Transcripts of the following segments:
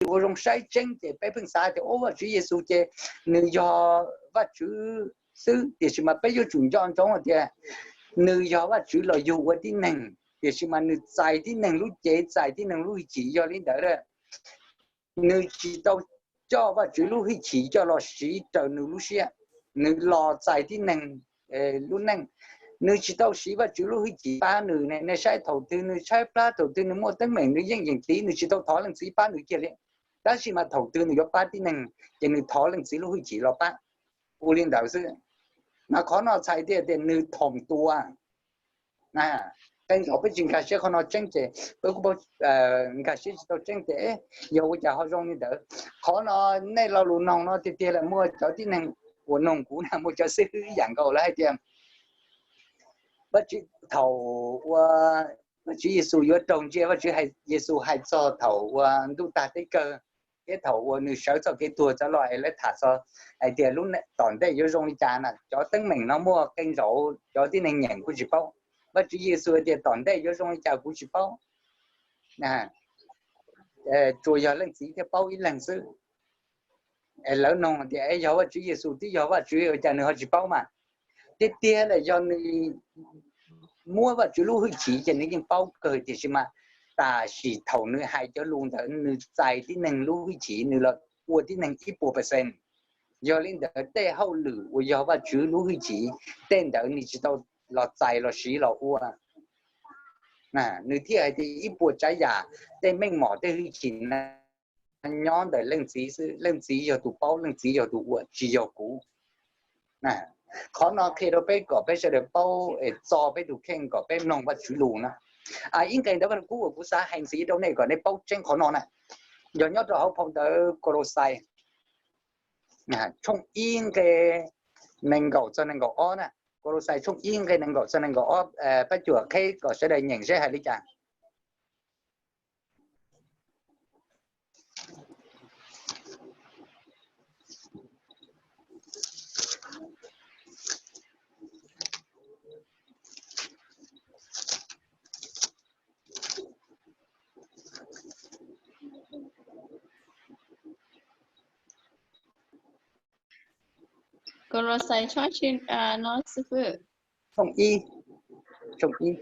ua zoo saib tseeb ces peb pheej xav tias, ua Vajtswv Yexus ces nws yog Vajtswv xwb, tiam sis mas peb yuav tsum nco ntsoov tias nws yog Vajtswv los yug ua tib neeg, tiam sis mas nws txais tib neeg lub cev, txais tib neeg lub hwj chim. Yog li ntawd, nws tsis tau coj Vajtswv lub hwj chim coj los siv raws nws lub siab, nws los txais tib neeg lub neej. Nws tsis tau siv Vajtswv lub hwj chim pab nws ne. Nej saib, thaum twg nws tshaib plab, thaum twg nws muaj teeb meem, nws yeej yeem tiv, nws tsis tau thov Leej Txiv pab nws kiag li. Tab sis mas thaum twg nws yuav pab tib neeg ces nws thov Leej Txiv lub hwj chim los pab. Ua li ntawd xwb. Mas qhov no txhais tias, tias nws thoom tua. Qee zaum peb tsis nkag siab qhov no tseeb ces peb kuj nkag siab tsis tau tseeb tias yog ua cas ho zoo li ntawd. Qhov no, nej lo lus noog no tiag tiag lawm, muaj cov tib neeg uas noog kuv na, muaj cov xib hwb ib yam nkaus lawv hais tias, Vajtswv, thaum uas Vajtswv Yexus yuav raug ntsia, Vajtswv, Yexus hais txog thaum uas ntuj tag teb kawg thiab thaum uas nws sawv txoj kev tuag txog los es lawv tham txog hais tias lub tom ntej yuav zoo li cas na. Cov teeb meem no muaj qee zaum cov tib neeg nyeem kuj tsis paub. Vajtswv Yexus hais tias tom ntej yuav zoo li cas kuv tsis paub, tsuas yog Leej Txiv thiaj paub ib leeg xwb. Es lawv noog tias, es yog Vajtswv Yexus twb yog Vajtswv ua cas nws ho tsis paub mas? Tiag tiag lawm, yog nws muab Vajtswv lub hwj chim ces nws yeej paub kawg, tiam sis mas tam sim thaum nws hais cov lus ntawd nws txais tib neeg lub hwj chim, nws los ua tib neeg ib puas percent. Yog li ntawd tej hauj lwm uas yog Vajtswv lub hwj chim, tej ntawd nws tsis tau los txais los siv los ua. Nws thiaj hais tias ib puas tsav yam, tej meej mom tej hwj chim na nyob ntawm Leej Txiv xwb, Leej Txiv yog tus paub, Leej Txiv yog tus ua, tsis yog kuv. Qhov no qhia rau peb kom peb sawv daws paub es txo peb tus kheej kom peb mloog Vajtswv lus na. Ib nqe ntawv Vaj Lug Kub uas kuv xav hais ntxiv rau nej kom nej paub tseeb qhov no na, yog nyob rau hauv phau ntawv Kaulauxais tshooj ib nqe nees nkaum txog nees nkaum ob na. Kaulauxais tshooj ib nqe nees nkaum txog nees nkaum ob, pab cuam qheb kom sawv daws nyeem seb hais li cas. Kaulauxais tshooj ib, tshooj ib,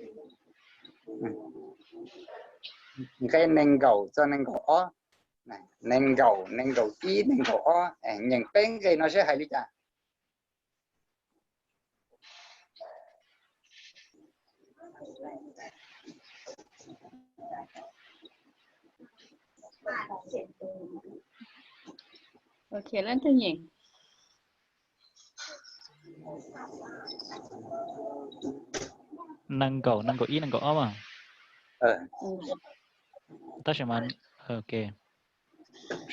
nqe nees nkaum txog nees nkaum ob, nees nkaum, nees nkaum ib, nees nkaum ob, nyeem peb nqe no seb hais li cas. Nees nkaum, nees nkaum ib, nees nkaum ob mas. Tab sis mas,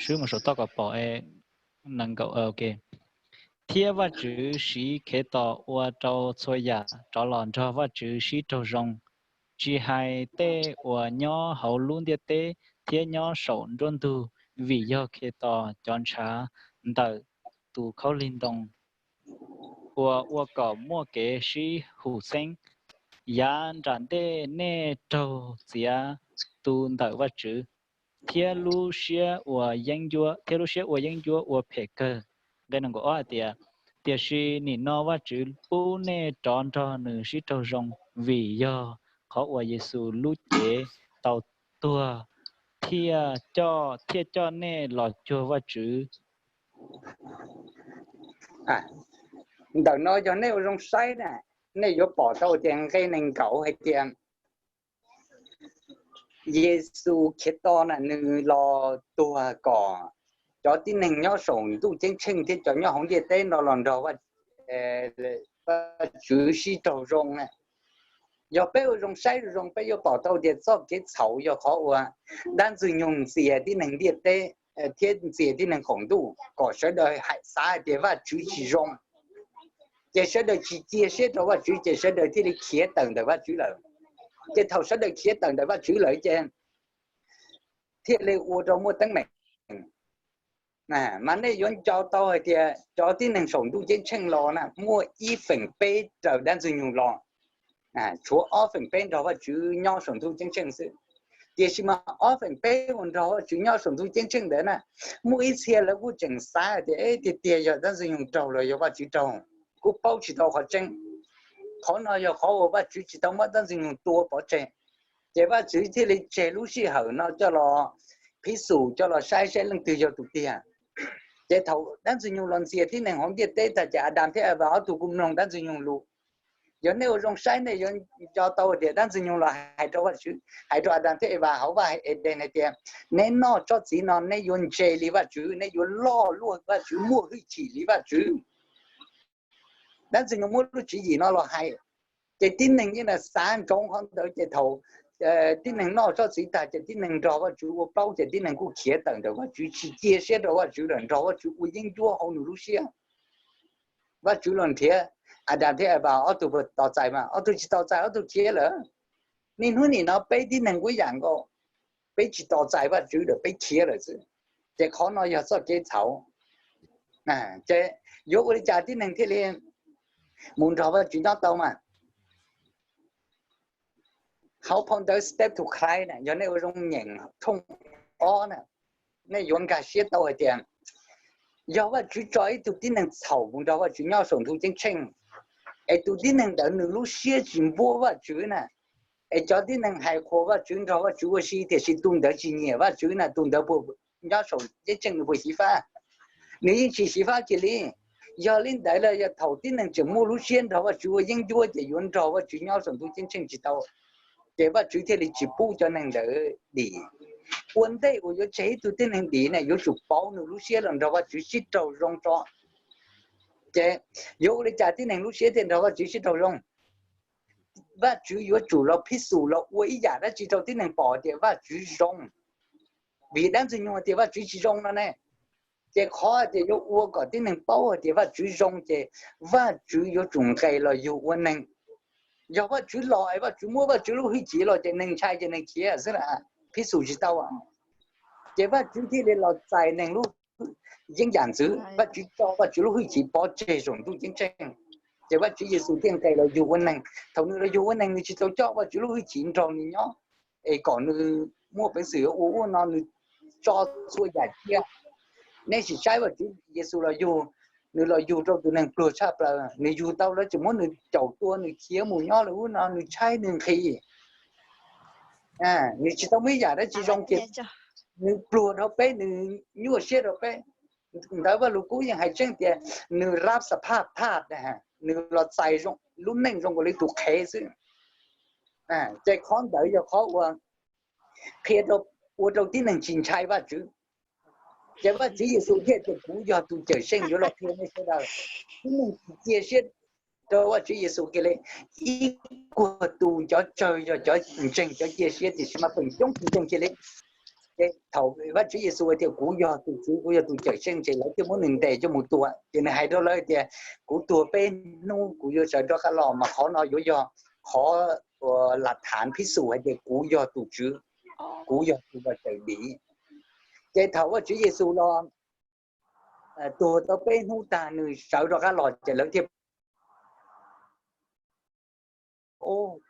swb mus saum toj kom pom, nees nkaum, thiab Vajtswv siv Khetos ua rau txhua yam rov los nrog Vajtswv sib raug zoo, tsis hais tej uas nyob hauv lub ntiaj teb thiab nyob saum nruab ntug, vim yog Khetos cov ntshav ntawm tus khaub lig ntoo uas ua kom muaj kev sib hum xeeb. Yav nram ntej nej raug txiav tu ntawm Vajtswv thiab lub siab ua yeeb ncuab, thiab lub siab ua yeeb ncuab ua phem kawg. Nqe nees nkaum ob hais tias, tiam sis nim no Vajtswv pub nej rov nrog nws sib raug zoo, vim yog qhov uas Yexus lub cev tau tuag thiaj coj, thiaj coj nej los cuag Vajtswv. Ntawm no yog nej ua zoo saib na, nej yuav pom tau tias nqe nees nkaum hais tias Yexus Khetos na nws los tuag kom cov tib neeg nyob saum ntuj ceeb tsheej thiab cov nyob hauv ntiaj teb no los nrog Vajtswv sib raug zoo na. Yog peb ua zoo saib zoo, peb yuav pom tau tias txoj kev txhaum yog qhov uas dab ntxwg nyoog ntxias tib neeg ntiaj teb thiab ntxias tib neeg qaum ntuj kom sawv daws hais xav hais tias Vajtswv tsis zoo, ces sawv daws tsis cia siab rau Vajtswv, ces sawv daws thiaj li khiav tawm ntawm Vajtswv lawm. Ces thaum sawv daws khiav tawm ntawm Vajtswv lawm ces thiaj li ua rau muaj teeb meem. Mas nej yuav nco tau hais tias cov tib neeg saum ntuj ceeb tsheej los na muaj ib feem peb raws dab ntxwg nyoog los, tshuav ob feem peb nrog Vajtswv nyob saum ntuj ceeb tsheej xwb. Tiam sis mas ob feem peb uas nrog Vajtswv nyob saum ntuj ceeb tsheej ntawd na, muaj ib txhia lawv kuj tseem xav tias tiag tiag yog dab ntxwg nyoog raug los yog Vajtswv raug, kuj paub tsis tau qhov tseeb. Qhov no yog qhov uas Vajtswv tsis tau muab dab ntxwg nyoog tua pov tseg, ces Vajtswv thiaj li tseg lub sij hawm no coj los phib xum, coj los saib saib leej twg yog tus tiag. Ces thaum dab ntxwg nyoog los ntxias tib neeg hauv ntiaj teb tag ces Adas thiab Evas ob tug kuj mloog dab ntxwg nyoog lus. Yog nej ua zoo saib nej yuav nco tau tias dab ntxwg nyoog los hais rau Vajtswv, hais rau Adas thiab Evas hauv vaj Edees hais tias, neb noj tsob txiv no neb yuav ntse li Vajtswv, neb yuav loj luaj Vajtswv, muaj hwj chim li Vajtswv. Dab ntxwg nyoog muab lub tswv yim no los hais, ces tib neeg yeej xav ntsoov qhov ntawd ces thaum tib neeg noj tsob txiv tag ces tib neeg nrog Vajtswv ua plaub ces tib neeg kuj khiav tawm ntawm Vajtswv, tsis cia siab rau Vajtswv lawm, nrog Vajtswv ua yeeb ncuab hauv nws lub siab. Vajtswv los nrhiav Adas thiab Evas ob tug puas tos txais mas, ob tug tsis tos txais, ob tug khiav lawm. Niaj hnub nim no peb tib neeg ua yam nkaus, peb tsis tos txais Vajtswv lawm, peb khiav lawm xwb. Ces qhov no yog txoj kev txhaum. Ces yuav ua li cas tib neeg thiaj li mus nrog Vajtswv nyob tau mas? Hauv phau ntawv Steps to Christ na, yog nej ua zoo nyeem thooj ob na, nej yuav nkag siab tau hais tias yog Vajtswv tso ib tug tib neeg txhaum mus nrog Vajtswv nyob saum ntuj ceeb tsheej, es tus tib neeg ntawd nws lub siab tsis npuab Vajtswv na, es cov tib neeg hais qhuas Vajtswv, nrog Vajtswv ua si, tiam sis tus ntawd tsis nyiam Vajtswv na, tus ntawd puas nyob saum ceeb tsheej, nws puas xyiv fab? Nws yeej tsis xyiv fab kiag li. Yog li ntawd los yog thaum tib neeg tseem muaj lub siab nrog Vajtswv ua yeeb ncuab ces yuav nrog Vajtswv nyob saum ntuj ceeb tsheej tsis tau. Ces Vajtswv thiaj li tsis pub cov neeg ntawd dim. Ua ntej uas yuav tseg ib tug tib neeg dim ne, yuav tsum pauv nws lub siab los nrog Vajtswv sib raug zoo tso. Ces yuav ua li cas tib neeg lub siab thiaj nrog Vajtswv sib raug zoo? Vajtswv yuav tsum los phij xum los ua ib yam dab tsi rau tib neeg pom tias Vajtswv zoo. Vim dab ntxwg nyoog tias Vajtswv tsis zoo no ne. Ces qhov tias yuav ua kom tib neeg paub hais tias Vajtswv zoo ces Vajtswv yuav tsum nqes los yug ua neeg. Yog Vajtswv los es Vajtswv muab Vajtswv lub hwj chim los ces neeg ntshai ces neeg khiav xwb, phij xum tsis tau. Ces Vajtswv thiaj li los txais neeg lub yeeb yam ntxwv, Vajtswv tso Vajtswv lub hwj chim pov tseg saum ntuj ceeb tsheej. Ces Vajtswv Yexus thiaj nqes los yug ua neeg. Thaum nws los yug ua neeg nws tsis tau coj Vajtswv lub hwj chim nrog nws nyob es kom nws muaj peev xwm yuav ua ub no, nws tso txhua yam cia. Nej sim saib Vajtswv Yexus los yug, nws los yug rau tus neeg pluag tshaj plaws, nws yug tau lawv tseem muab nws caum tua nws khiav mus nyob lawv ub no, nws tshaib nws nqhis. Nws tsis tau muaj ib yam dab tsi zoo kiag. Nws pluag rau peb, nws nyuaj siab rau peb. Ntawv Vaj Lug Kub yeej hais tseeb tias nws rab xa phaj thaj, nws los txais lub neej zoo nkaus li tus qhev xwb. Ces qhov ntawd yog qhov uas qhia rau, ua rau tib neeg tsis ntshai Vajtswv. Ces Vajtswv Yexus thiaj tias kuv yog tus cawm seej yuav los qhia nej sawv daws. Tib neeg tsis cia siab rau Vajtswv Yexus kiag li. Ib puag tus cov tsawg yog cov ntseeg cov cia siab, tiam sis mas feem coob tsis ntseeg kiag li. Ces thaum Vajtswv Yexus hais tias kuv yog tus Tswv, kuv yog tus cawm seej, ces lawv thiaj muab nws ntes coj mus tua. Ces nws hais rau lawv tias kuv tuag peb hnub kuv yuav sawv rov qab los, mas qhov no yuav yog qhov lam thav phij xum hais tias kuv yog tus Tswv, kuv yog tus uas cawm dim. Ces thaum Vajtswv Yexus los tuag tau peb hnub tag nws sawv rov qab los ces lawv thiaj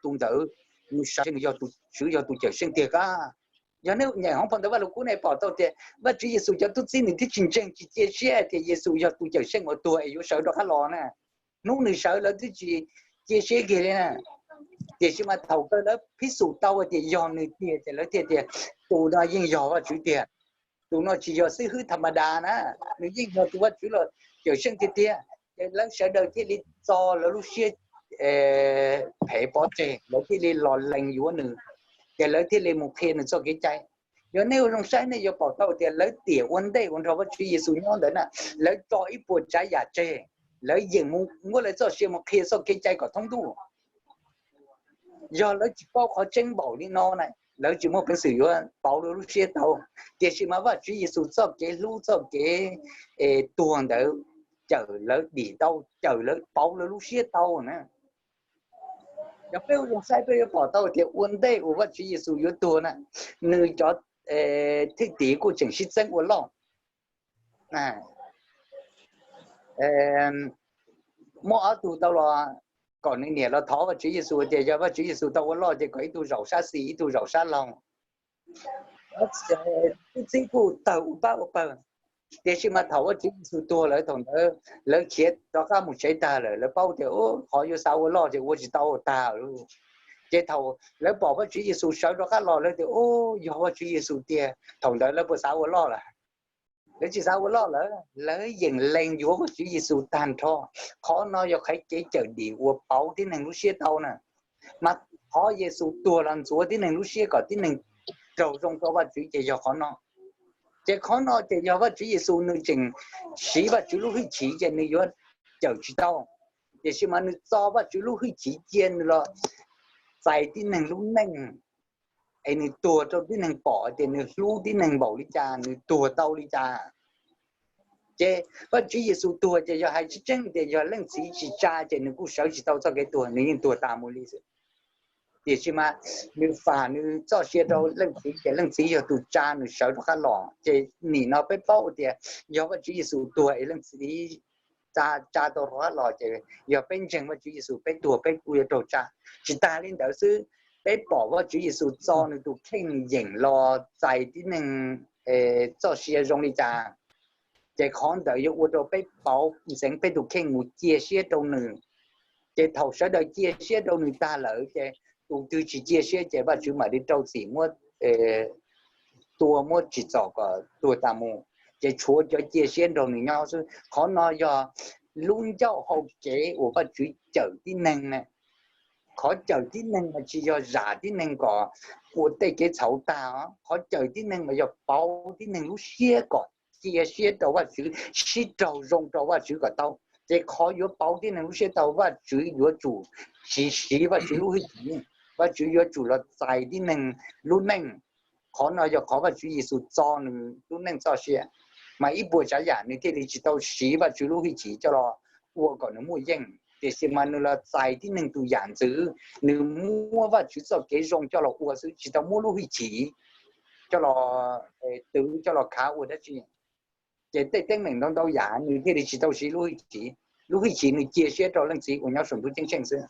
tus ntawd nws sawv nws yog tus Tswv, yog tus cawm seej tiag kab. Yog nej nyeem hauv phau ntawv Vaj Lug Kub nej pom tau tias Vajtswv Yexus cov tub txib nws twb tsis ntseeg tsis cia siab tias Yexus yog tus cawm seej uas tuag es yuav sawv rov qab los na. Hnub nws sawv lawv twb tsis cia siab kiag li na. Tiam sis mas thaum kawg lawv phij xum tau tias yog nws tiag ces lawv thiaj tias tus no yeej yog Vajtswv tiag. Tus no tsis yog xib hwb tham ma da na, nws yeej yog tus Vajtswv los cawm seej tiag tiag. Ces lawv sawv daws thiaj li txo lawv lub siab phem pov tseg, lawv thiaj li los lees yuav nws, ces lawv thiaj li mus qhia nws txoj kev cai. Yog nej ua zoo saib nej yuav pom tau tias lawv tiam ua ntej uas nrog Vajtswv Yexus nyob ntawd na, lawv tso ib puas tsav yam tseg, lawv yeem mus muab lawv txoj sia mus qhia txoj kev cai kom thoob ntuj. Yog lawv tsis paub qhov tseeb npaum li no na, lawv tsis muaj peev xwm yuav pauv lawv lub siab tau. Tiam sis mas Vajtswv Yexus txoj kev hlub, txoj kev tuag ntawd cawm lawv dim tau, cawm lawv pauv lawv lub siab tau na. Yog peb ua zoo saib peb yuav pom tau tias ua ntej uas Vajtswv Yexus yuav tuag na, nws cov thwj tim kuj tseem sib txeeb ua loj. Muaj ob tug tau los kom nws niam los thov Vajtswv Yexus tias yog Vajtswv Yexus tau ua loj ces kom ib tug zaum sab xis ib tug zaum sab laug. Tub txib kuj tawg ua pab ua pawg. Tiam sis mas thaum Vajtswv Yexus tuag lawm, thaum ntawd lawv khiav rov qab mus tsev tag lawm, lawv paub tias qhov yuav xav ua loj ces ua tsis tau tag lawm. Ces thaum lawv pom Vajtswv Yexus sawv rov qab los, lawv tias, Ub, yog Vajtswv Yexus tiag. Thaum ntawd lawv puas xav ua loj lawm? Lawv tsis xav ua loj lawm, lawv yeem lees yuav Vajtswv Yexus tag nrho. Qhov no yog qhov kev cawm dim uas pauv tib neeg lub siab tau na. Mas qhov Yexus tuag los ntxuav tib neeg lub siab kom tib neeg raug zoo rau Vajtswv ces yog qhov no. Ces qhov no ces yog Vajtswv Yexus nws tseem siv Vajtswv lub hwj chim ces nws yuav cawm tsis tau. Tiam sis mas nws txo Vajtswv lub hwj chim cia nws los txais tib neeg lub neej, es nws tuag rau tib neeg pom tias nws hlub tib neeg npaum li cas, nws tuag tau li cas. Ces Vajtswv Yexus tuag ces yog hais tseeb tseeb tias yog Leej Txiv tsis tsa ces nws kuj sawv tsis tau txoj kev tuag, nws yeej tuag tas mus li xwb. Tiam sis mas nws fam nws txoj sia rau Leej Txiv ces Leej Txiv yog tus tsa nws sawv rov qab los. Ces nim no peb paub tias yog Vajtswv Yexus tuag es Leej Txiv tsa, tsa tau rov qab los ces yog peb ntseeg Vajtswv Yexus, peb tuag peb kuj yuav raug tsa. Tsis tas li ntawd xwb, peb pom Vajtswv Yexus txo nws tus kheej yeem los txais tib neeg txoj sia zoo li cas, ces qhov ntawd yuav ua rau peb pauv ntxeev peb tus kheej mus cia siab rau nws. Ces thaum sawv daws cia siab rau nws tag lawm ces tus twg tsis cia siab ces Vajtswv mam li rau txim muab tua muab tsim txom kom tuag tas mus, ces tshuav cov cia siab nrog nws nyob xwb. Qhov no yog lub ncauj hau kev uas Vajtswv cawm tib neeg na. Qhov cawm tib neeg mas tsis yog zam tib neeg kom ua tej kev txhaum tag os. Qhov cawm tib neeg mas yog pauv tib neeg lub siab kom cia siab rau Vajtswv, sib raug zoo rau Vajtswv kom tau. Ces qhov yuav pauv tib neeg lub siab tau, Vajtswv yuav tsum siv, siv Vajtswv lub hwj chim, Vajtswv yuav tsum los txais tib neeg lub neej. Qhov no yog qhov Vajtswv Yexus txo nws lub neej txoj sia, mas ib puas tsav yam nws thiaj li tsis tau siv Vajtswv lub hwj chim coj los ua kom nws muaj yeej, tiam sis mas nws los txais tib neeg tus yam ntxwv, nws muab Vajtswv txoj kev zoo coj los ua xwb, tsis tau muab lub hwj chim coj los twv coj los khav ua dab tsi. Ces tej teeb meem ntau ntau yam nws thiaj li tsis tau siv lub hwj chim. Lub hwj chim nws cia siab rau Leej Txiv uas nyob saum ntuj ceeb tsheej xwb.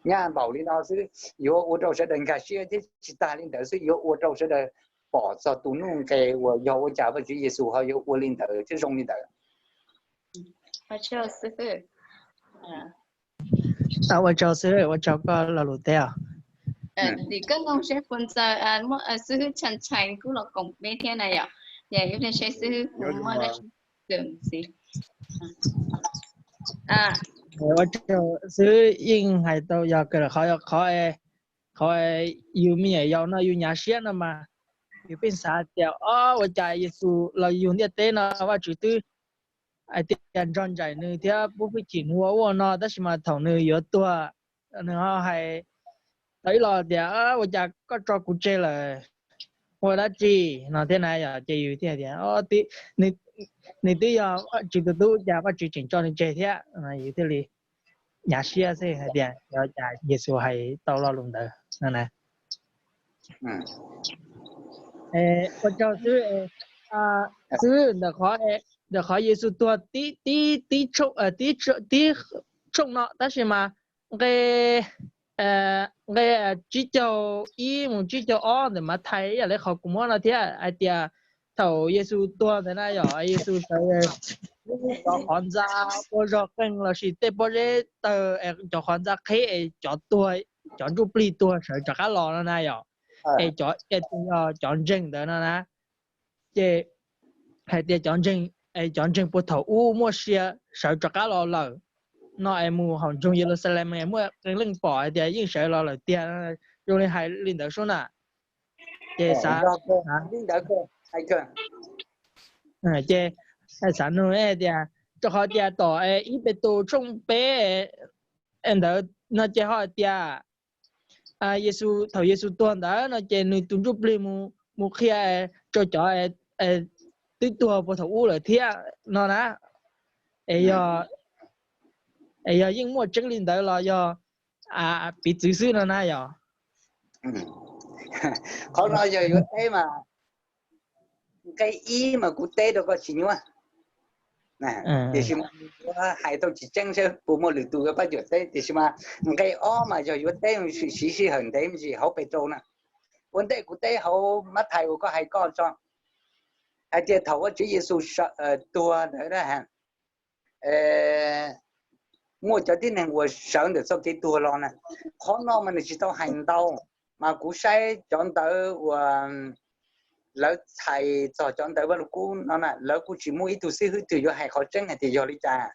Nyaj npaum li no xwb, yuav ua rau sawv daws nkag siab thiab tsis tas li ntawd xwb, yuav ua rau sawv daws pom txog tus nuj nqes uas yog ua cas Vajtswv Yexus ho yuav ua li ntawd thiab zoo li ntawd. Ua tsaug xwb, ua tsaug koj lo lus teb os. Tim koj noog seb puas ntxaws, xib hwb Tshaj Tshais kuj los koom peb thiab na yom. Ua tsaug xwb, yeej hais tau yog qhov, qhov yus me nyuam yaus no yus nyav siab no mas, yus pheej xav tias, o, ua cas Yexus los yug ntiaj teb no Vajtswv twb hais tias nrog nraim nws thiab pub hwj chim nws ua ub ua no, tab sis mas thaum nws yuav tuag, nws ho hais tau ib los tias, ua cas koj tso kuv tseg lawm, ua dab tsi no thiab na yom. Ces yus thiaj tias, nws twb yog Vajtswv tus tub, cas Vajtswv tseem tso nws tseg thiab. Yus thiaj li nyav siab xwb hais tias, cas Yexus hais tau lo lus ntawd no na. Ua tsaug xwb, xwb ntawm qhov, ntawm qhov Yexus tuag tib, tib, tib tshooj no, tab sis mas nqe, nqe tsib caug ib mus tsib caug ob ntawm Mathais ib yam li qhov kuv muab no thiab hais tias thaum Yexus tuag ntawd na yom, Yexus sawv cov qhov ntxa ua zog qeeg lossis tej pob zeb tawg, cov qhov ntxa qheb es cov tuag, cov ntsuj plig tuag sawv rov qab los no na yom. Es cov, yog cov ntseeg ntawd no na, ces hais tias cov ntseeg, cov ntseeg puag thaum ub muaj sia sawv rov qab los lawm no es mus hauv nroog Yeluxalees es muaj qee leej pom hais tias yeej sawv los lawm tiag, zoo li hais li ntawd sub na. Ces xav, ces xav nug hais tias, rau qhov tias tom ib Petus tshooj peb ntawd no ces ho hais tias Yexus, thaum Yexus tuag ntawd no ces nws tus ntsuj plig mus qhia rau cov twb tuag puag thaum ub lawm thiab no na. Es yog yeej muaj tseeb li ntawd los yog piv txwv xwb no na yom? Qhov no yog yuav teb mas nqe ib mas kuv teb rau koj tsis nyuaj, tiam sis mas yuav hais tau tsis tseeb seb puas muaj lwm tus yuav pab cuam teb, tiam sis mas nqe ob mas yog yuav teb siv sij hawm ntev me ntsis hauv Petus na. Ua ntej kuv teb hauv Mathais uas koj hais koj tso, hais tias thaum Vajtswv Yexus tuag ntawd, muaj cov tib neeg uas sawv ntawm txoj kev tuag los na. Qhov no mas nws tsis tau hais ntau, mas kuv saib cov ntawv uas lawv txhais txog cov ntawv Vaj Lug Kub no na, lawv kuj tsis muaj ib tug xib hwb twg yuav hais qhov tseeb hais tias yog li cas.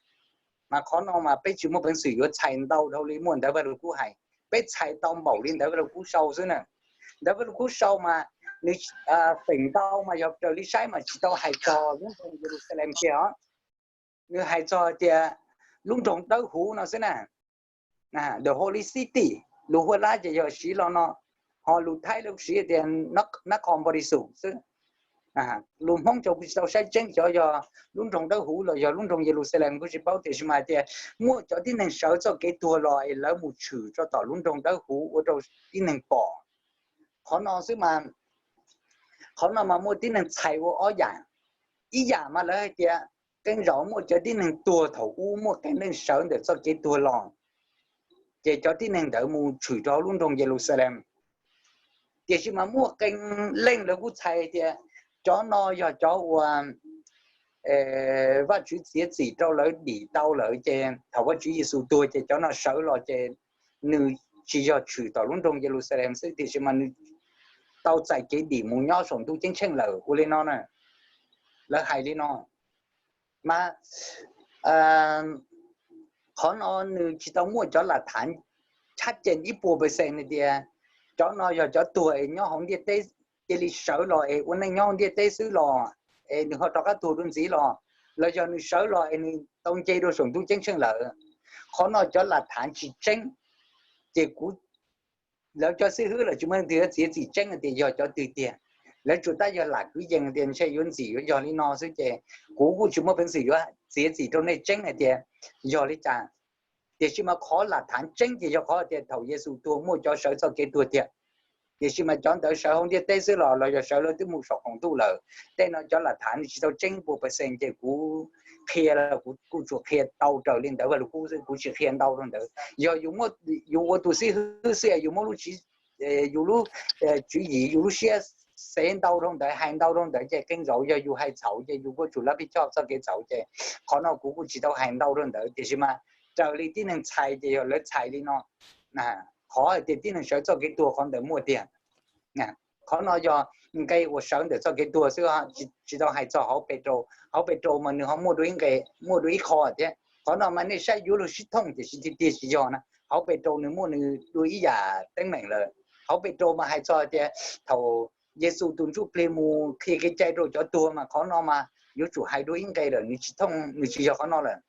Mas qhov no mas peb tsis muaj peev xwm yuav txhais ntau dhau li muaj ntawv Vaj Lug Kub hais. Peb txhais tau npaum li ntawv Vaj Lug Kub sau xwb na. Ntawv Vaj Lug Kub sau mas nws feem ntau mas yog raws li saib mas tsis tau hais txog lub nroog Yeluxalees kiag os. Nws hais txog tias lub nroog dawb huv no xwb na. The Holy City, lus Huaj Lab ces yog siv lo no, ho lus Thaib lawv siv tias Nab Qhos Npau Lis Xus xwb. Lus Hmoob ces kuv tsis tau saib tseeb xyov yog lub nroog dawb huv los yog lub nroog Yeluxalees kuj tsis paub, tiam sis mas hais tias muaj cov tib neeg sawv txoj kev tuag los es lawv mus tshwm rau tom lub nroog dawb huv ua rau tib neeg pom. Qhov no xwb mas, qhov no mas muaj tib neeg txhais ua ob yam. Ib yam mas lawv hais tias qee zaum muaj cov tib neeg tuag thaum ub muaj qee leej sawv ntawm txoj kev tuag los, ces cov tib neeg ntawd mus tshwm rau lub nroog Yeluxalees. Tiam sis mas muaj qee leej lawv kuj txhais tias cov no yog cov uas Vajtswv txiav txim rau lawv dim tau lawm ces thaum Vajtswv Yexus tuag ces cov no sawv los ces nws tsis yog tshwm tom lub nroog Yeluxalees xwb, tiam sis mas nws tau txais kev dim mus nyob saum ntuj ceeb tsheej lawm ua li no na. Lawv hais li no. Mas qhov no nws tsis tau muaj cov lam thav tshab cees ib puas percent hais tias cov no yog cov tuag es nyob hauv ntiaj teb, cia li sawv los es ua neej nyob hauv ntiaj teb xwb los es nws ho rov qab tuag dua ntxiv los, los yog nws sawv los es nws tau nce rau saum ntuj ceeb tsheej lawm. Qhov no cov lam thav tsis tseeb, ces kuv, lawv cov xib hwb los tsis muaj leej twg yuav txiav txim tseeb hais tias yog cov twg tiag. Lawv tsuas tab yog lam kwv yees tias ntshe yuav ntxim yuav yog li no xwb ces kuv kuj tsis muaj peev xwm yuav txiav txim rau nej tseeb hais tias yog li cas. Tiam sis mas qhov lam thav tseeb ces yog qhov tias thaum Yexus tuag muaj cov sawv txoj kev tuag tiag. Tiam sis mas cov ntawd sawv hauv ntiaj teb xwb los los yog sawv lawv twb mus saum qaum ntuj lawm. Tej no cov lam thav nws tsis tau tseeb puas percent ces kuv qhia los kuv kuj tsuas qhia tau raws li ntawv Vaj Lug Kub xwb, kuv tsis qhia ntau rau ntawd. Yog yus ua tus xib hwb xwb yus muab lub, yus lub tswv yim yus lub siab xev ntau rau ntawd hais ntau rau ntawd ces qee zaum yog yus hais txhaum ces yus kuj tsum lab pij choj txoj kev txhaum ces qhov no kuv kuj tsis tau hais ntau rau ntawd, tiam sis mas raws li tib neeg txhais ces yog lawv txhais li no. Qhov hais tias tib neeg sawv txoj kev tuag qhov ntawd muaj tiag. Qhov no yog nqe uas sawv ntawm txoj kev tuag xwb, tsis tau hais txog hauv Pes Raus. Hauv Pes Raus mas nws ho muaj dua ib nqe, muaj dua ib qho thiab. Qhov no mas nej saib yuav luag sib thooj tiam sis tiag tiag tsis yog na. Hauv Pes Raus nws muaj nws dua ib yam teeb meem lawm. Hauv Pes Raus mas hais txog tias thaum Yexus tus ntsuj plig mus qhia kev cai rau cov tuag mas qhov no mas yuav tsum hais dua ib nqe lawm, nws tsis thooj, nws tsis yog qhov no lawm.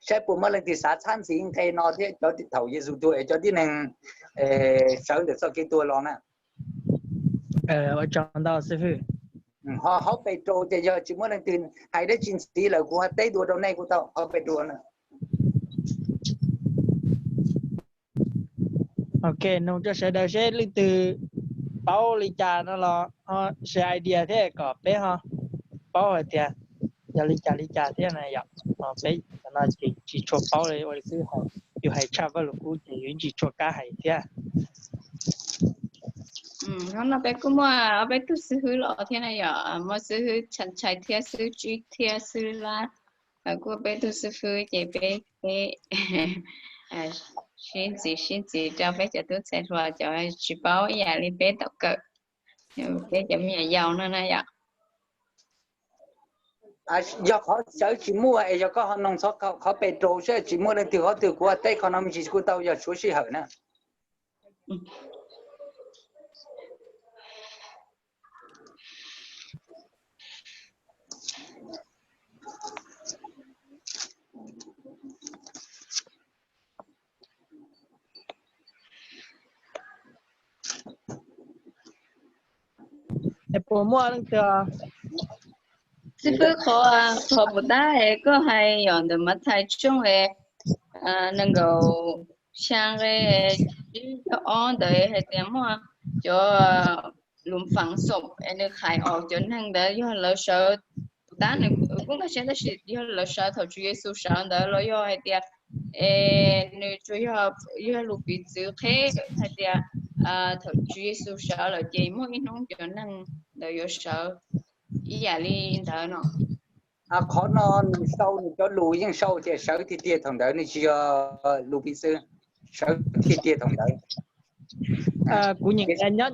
Saib puas muaj leej twg xav txhab ntxiv nqe no thiab cov thaum Yexus tuag es cov tib neeg sawv ntawm txoj kev tuag los na. Ua tsaug ntau xib hwb. Hauv Pes Raus ces yog tsis muaj leej twg hais dab tsi ntxiv lawm kuv ho teb dua rau nej kuj tau. Hauv Pes Raus na. Ok, nug rau sawv daws seb leej twg paub li cas no los ho share idea thiab kom peb ho paub hais tias yog li cas li cas thiab na yom. Peb no ces tsis tshua paub li ua li xwb, yus hais tshaj Vaj Lug Kub ces yus tsis tshua kam hais thiab. Hnub no peb kuj muaj ob peb tug xib hwb los thiab na yom, muaj xib hwb Tshaj Tshai thiab xib hwb Tsib thiab xib hwb Lab, kuj peb tug xib hwb ces peb, peb sib ntxiv sib ntxiv rau peb cov tub ntxhais hluas cov tsis paub ib yam li peb tau kawm, peb cov me nyuam yaus no na yom. Yog qhov sawv tsis muaj es yog koj ho noog txog qhov Pes Raus seb tsis muaj leej twg qhov twg kuv ho teb qhov no me ntsis kuj tau yog tshuav sij hawm na. Es puas muaj leej twg? Xib fwb, qhov, qhov puas tab es koj hais yog ntawm Mathais tshooj es nees nkaum xya nqe tsib caug ob ntawd hais tias muaj cov lus fav xoom es nws hais os cov neeg ntawd yog lawv sawv, puas tab nws kuj nkag siab tab sis yog lawv sawv thaum Tswv Yexus sawv ntawd los yog hais tias Es nws tsuas yog, yog lus piv txwv qhib hais tias thaum Tswv Yexus sawv lawm ces muaj ib hnub cov neeg ntawd yuav sawv ib yam li ntawd no. Qhov no nws sau nws cov lus yeej sau tias sawv tiag tiag thaum ntawd, nws tsis yog lus piv txwv, sawv tiag tiag thaum ntawd. Kuv nyeem nyob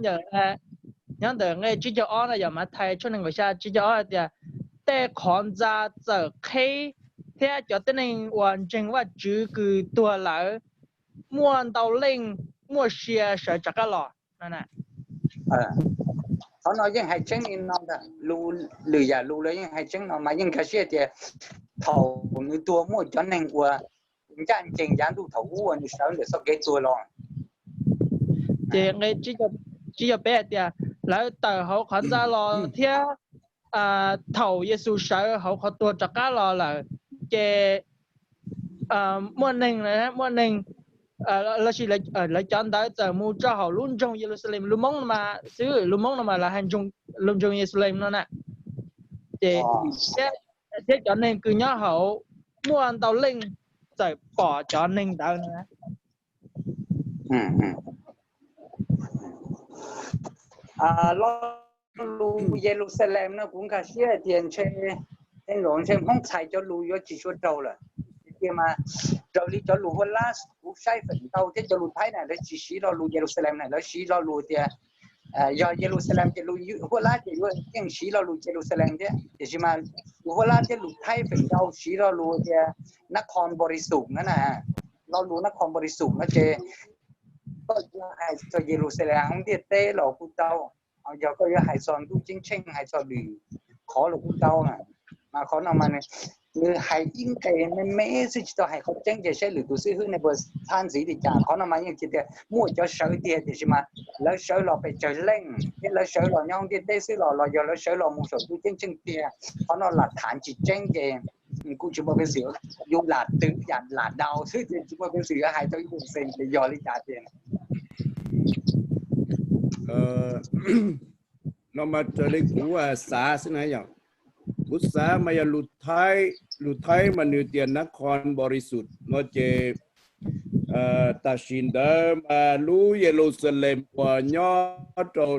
ntawm nqe tsib caug ob no, yog Mathais tshooj nees nkaum xya tsib caug ob hais tias, tej qhov ntxa txawm qhib thiab cov tib neeg uas ntseeg Vajtswv kws tuag lawm muaj ntau leej muaj sia sawv rov qab los. Qhov no yeej hais tseeb li no ntag, lwm yam lus los yeej hais tseeb no mas yeej nkag siab tias thaum nws tuag muaj cov neeg uas ncaj ncees yav ntuj thaum ub uas nws sawv ntawm txoj kev tuag los. Ces nqe tsib caug peb hais tias, lawv tawm hauv qhov ntxa los thiab thaum Yexus sawv hauv qhov tuag rov qab los lawm, ces muaj neeg, muaj neeg lossis lawv cov ntawd txawm mus rau hauv lub nroog Yeluxalees, lus Hmoob no mas xwb, lus Hmoob no mas lawv hais lub nroog Yeluxalees no na, ces thiab cov neeg kws nyob hauv muaj ntau leej txawm pom cov neeg ntawd no. Lo lus Yeluxalees no kuv nkag siab tias ntshe, ntshe Hmoob txhais cov lus yuav tsis tshua raug lawm. Tiag mas raws li cov lus Huab Lab kuv saib feem ntau thiab cov lus Thaib na lawv tsis siv lo lus Yeluxalees na, lawv siv lo lus tias yog Yeluxalees ces lus Huab Lab ces yuav yeej siv lo lus Yeluxalees thiab, tiam sis mas lus Huab Lab thiab lus Thaib feem ntau siv lo lus tias Nakhon Bodhisuddh na. Lo lus Nakhon Bodhisuddh no ces koj yuav hais txog Yeluxalees hauv ntiaj teb los kuj tau, yog koj yuav hais txog ntuj ceeb tsheej, hais txog lwm qhov los kuj tau. Mas qhov no mas nws hais ib nqe me me xwb, tsis tau hais qhov tseeb, ces saib lwm tus xib hwb nej puas txhab ntxiv li cas. Qhov no mas yeej tias muaj cov sawv tiag, tiam sis mas lawv sawv los pes tsawg leej thiab lawv sawv los nyob ntiaj teb xwb los los yog lawv sawv los mus saum ntuj ceeb tsheej tiag. Qhov no lam tham tsis tseeb ces kuj tsis muaj peev xwm, yus lam twv yam lam daus xwb ces tsis muaj peev xwm yuav hais tau ib xees tias yog li cas tiag. No mas raws li kuv xav xwb na yog, kuv xav mas yog lus Thaib, lus Thaib mas nws tias Nakhon Bodhisuddh no ces tam sim ntawd mas lub Yeluxalees uas nyob rau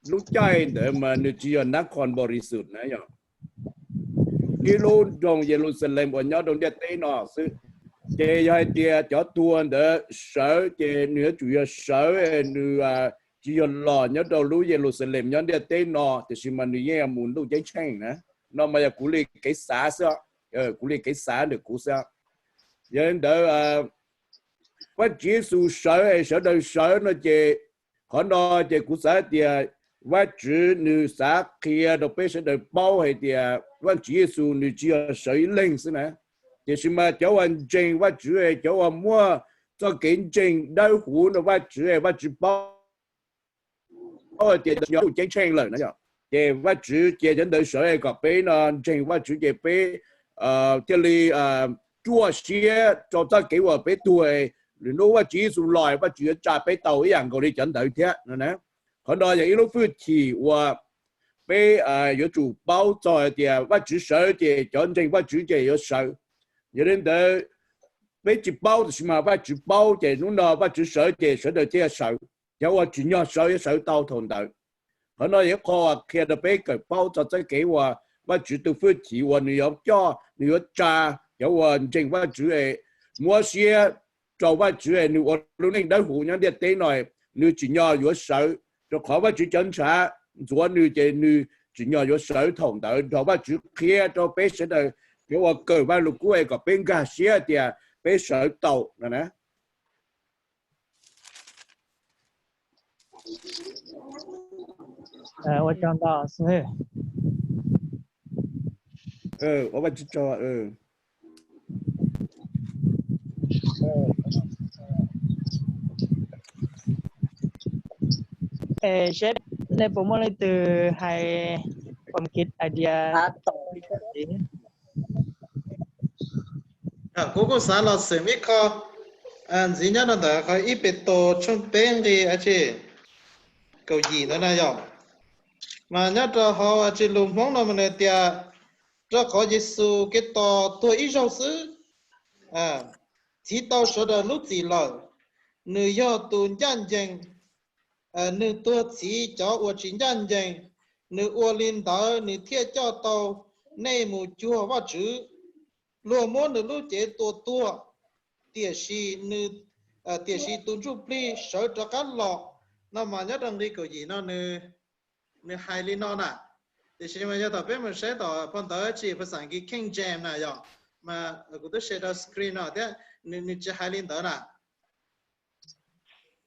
lub caij ntawd mas nws tsis yog Nakhon Bodhisuddh na yog, ib lub nroog Yeluxalees uas nyob rau ntiaj teb no xwb. Ces yog hais tias cov tuag ntawd sawv ces nws yuav tsum yog sawv, nws tsis yog los nyob rau lub Yeluxalees nyob ntiaj teb no, tiam sis mas nws yeej mus ntuj ceeb tsheej na. No mas yog kuv li kev xav xwb, kuv li kev xav ntawm kuv xwb. Yog li ntawd Vajtswv Yexus sawv es sawv daws sawv no ces qhov no ces kuv xav tias Vajtswv nws xav qhia rau peb sawv daws paub hais tias Vajtswv Yexus nws tsis yog sawv ib leeg xwb na, tiam sis mas cov uas ntseeg Vajtswv, cov uas muaj txoj kev ntseeg dawb huv rau Vajtswv, Vajtswv paub hais tias ntuj ceeb tsheej lawm na yog, ces Vajtswv cia cov ntawd sawv kom peb no ntseeg Vajtswv ces peb thiaj li ruaj siab rau txoj kev uas peb tuag, lwm hnub Vajtswv Yexus los Vajtswv yuav tsa peb tau ib yam nkaus li cov ntawd thiab no na. Qhov no yog ib lub hwj chim uas peb yuav tsum paub txog hais tias Vajtswv sawv ces cov ntseeg Vajtswv ces yuav sawv. Yog li ntawd peb tsis paub tiam sis mas Vajtswv paub ces hnub no Vajtswv sawv ces sawv daws thiaj sawv. Cov uas tsim nyog sawv yuav sawv tau thaum ntawd. Qhov no yog ib qho uas qhia rau peb kawm paub txog txoj kev uas Vajtswv tus hwj chim uas nws yuav coj, nws yuav tsa cov uas ntseeg Vajtswv es muab siab rau Vajtswv es nws ua lub neej dawb huv nyob ntiaj teb no, nws tsim nyog yuav sawv, rau qhov Vajtswv cov ntshav ntxuav nws ces nws tsim nyog yuav sawv thaum ntawd nrog Vajtswv qhia rau peb sawv daws cov uas kawm Vajluskub es kom peb nkag siab tias peb sawv tau no na. Ua tsaug ntau. Seb nej puas muaj leej twg hais pom kiv idea? Kuv kuj xav los xeem ib qho ntxiv nyob rau ntawm qhov ib Petus tshooj peb nqi kaum yim ntawd na yog. Mas nyob rau hauv lus Hmoob no mas nws tias, rau qhov Yexus Khetos tuag ib zaug xwb, txhiv tau sawv daws lub txim lawm. Nws yog tus ncaj ncees, nws tuag txhiv cov uas tsis ncaj ncees. Nws ua li ntawd nws thiaj coj tau nej mus cuag Vajtswv. Luag muab nws lub cev tua tuag, tiam sis nws, tiam sis tus ntsuj plig sawv rov qab los. No mas nyob rau nqi kaum yim no nws hais li no na. Tiam sis mas yog thaum peb mus saib tom phau ntawv tsis phas xas Kis King James na yog, mas kuv twb share rau screen no thiab, nws tsis hais li ntawd na.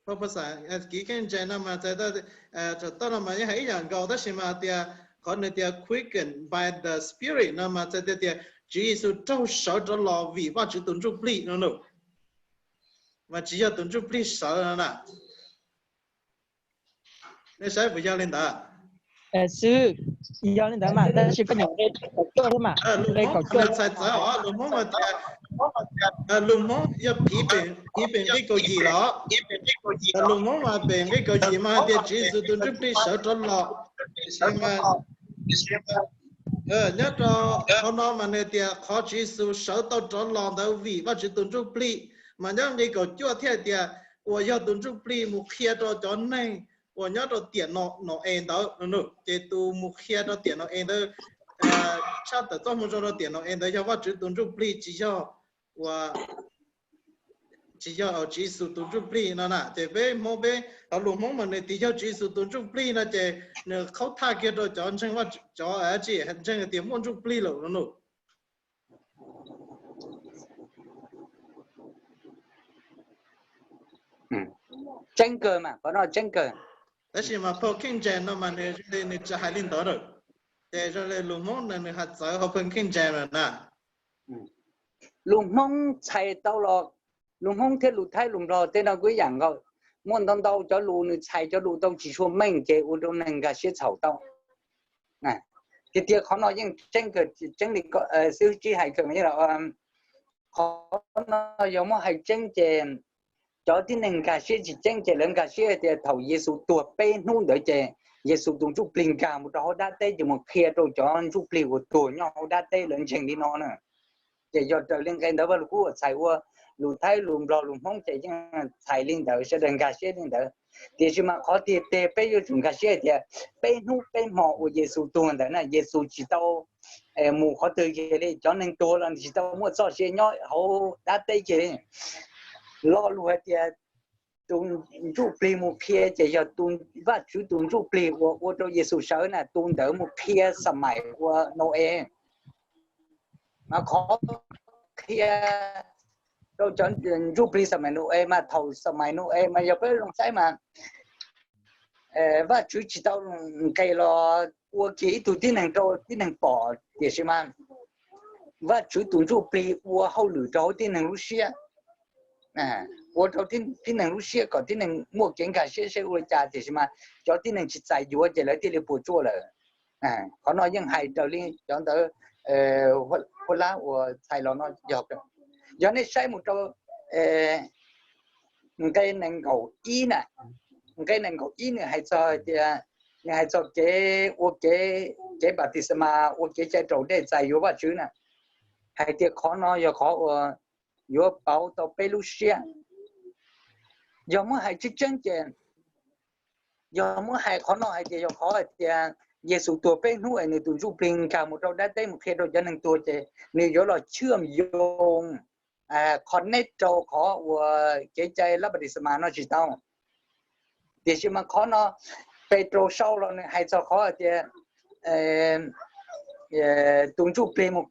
Phau phas xas Kis King James no mas txhais tau, thaum toj no mas yeej hais ib yam nkaus tab sis mas tias qhov nws tias quickened by the Spirit no mas txhais tias Tswv Yexus raug sawv rov los vim Vajtswv tus ntsuj plig no na. Mas tsis yog tus ntsuj plig sawv no na. Nej saib puas yog li ntawd? Xwb, yog li ntawd mas tab sis koj nyeem nqe kaum cuaj thiab mas, nqe kaum cuaj txhais txawv os, lus Hmoob mas tias, lus Hmoob yog phiv pem nqi kaum yim los, lus Hmoob mas pem nqi kaum yim mas hais tias Tswv Yexus tus ntsuj plig sawv rov los. Tiam sis mas nyob rau qhov no mas nws tias qhov Tswv Yexus sawv tau rov los ntawd vim Vajtswv tus ntsuj plig, mas nyob nqi kaum cuaj thiaj tias uas yog tus ntsuj plig mus qhia rau cov neeg uas nyob rau tiam Nau-es ntawd. Ces tus mus qhia rau tiam Nau-es ntawd, tshaj tawm txoj moo zoo rau tiam Nau-es ntawd yog Vajtswv tus ntsuj plig, tsis yog ua, tsis yog Tswv Yexus tus ntsuj plig no na. Ces peb Hmoob peb, qhov lus Hmoob mas nws tias yog Tswv Yexus tus ntsuj plig no ces nws qhaub thaj kiag rau cov ntseeg, cov tsis ntseeg tias muaj ntsuj plig lawm no. Tseeb kawg mas qhov no tseeb kawg. Tab sis mas phau King James no mas nws tsis hais li ntawd lawm. Ces zoo li lus Hmoob no nws hais txawv hauv phau King James lawm na. Lus Hmoob txhais tau los, lus Hmoob thiab lus Thaib lus Nplog tej no kuj ib yam nkaus, muaj ntau ntau cov lus nws txhais cov lus tau tsis tshua meej ces ua rau neeg nkag siab txhaum tau. Tiag tiag qhov no yeej tseeb kawg, tseeb li xib hwb Tsib hais kawg, qhov no yog muab hais tseeb ces cov tib neeg nkag siab tsis tseeb ces lawv nkag siab tias thaum Yexus tuag peb hnub ntawd ces Yexus tus ntsuj plig nkag mus rau hauv dab teb ces mus qhia rau cov ntsuj plig uas tuag nyob hauv dab teb lawv ntseeg li no na. Ces yog raws li nqe ntawd Vaj Lug Kub uas txhais ua lus Thaib lus Nplog lus Hmoob ces yeej txhais li ntawd, sawv daws nkag siab li ntawd. Tiam sis mas qhov tiag tiag peb yuav tsum nkag siab hais tias peb hnub peb hmo uas Yexus tuag ntawd na, Yexus tsis tau mus qhov twg kiag li, cov neeg tuag los tsis tau muaj txoj sia nyob hauv dab teb kiag li. Lo lus hais tias tus ntsuj plig mus qhia ces yog tus, Vajtswv tus ntsuj plig uas ua rau Yexus sawv na, tus ntawd mus qhia xas mais ua Nau-es. Mas qhov qhia rau cov ntsuj plig xas mais Nau-es mas thaum xas mais Nau-es mas yog peb zoo saib mas Vajtswv tsis tau nqes los ua kiag ib tug tib neeg rau tib neeg pom, tiam sis mas Vajtswv tus ntsuj plig ua hauj lwm rau hauv tib neeg lub siab, ua rau tib neeg lub siab kom tib neeg muaj kev nkag siab seb ua li cas, tiam sis mas cov tib neeg tsis txais yuav ces lawv thiaj li puas tsuaj lawm. Qhov no yeej hais raws li cov ntawd, huab lab uas txhais los no yog. Yog nej saib mus rau nqe nees nkaum ib na, nqe nees nkaum ib nws hais txog tias, nws hais txog kev ua kev, kev npaj tis xas mas, ua kev cai raus dej txais yuav Vajtswv na, hais tias qhov no yog qhov uas yuav pauv tau peb lub siab. Yog muab hais tseeb tseeb ces, yog muab hais qhov no hais tias yog qhov hais tias Yexus tuag peb hnub es nws tus ntsuj plig nkag mus rau dab teb mus qhia rau cov neeg tuag ces nws yuav los chwm yoo connect rau qhov uas kev cai lab npaj tis xas mas no tsis tau. Tiam sis mas qhov no Petraus sau los nws hais txog qhov hais tias tus ntsuj plig mus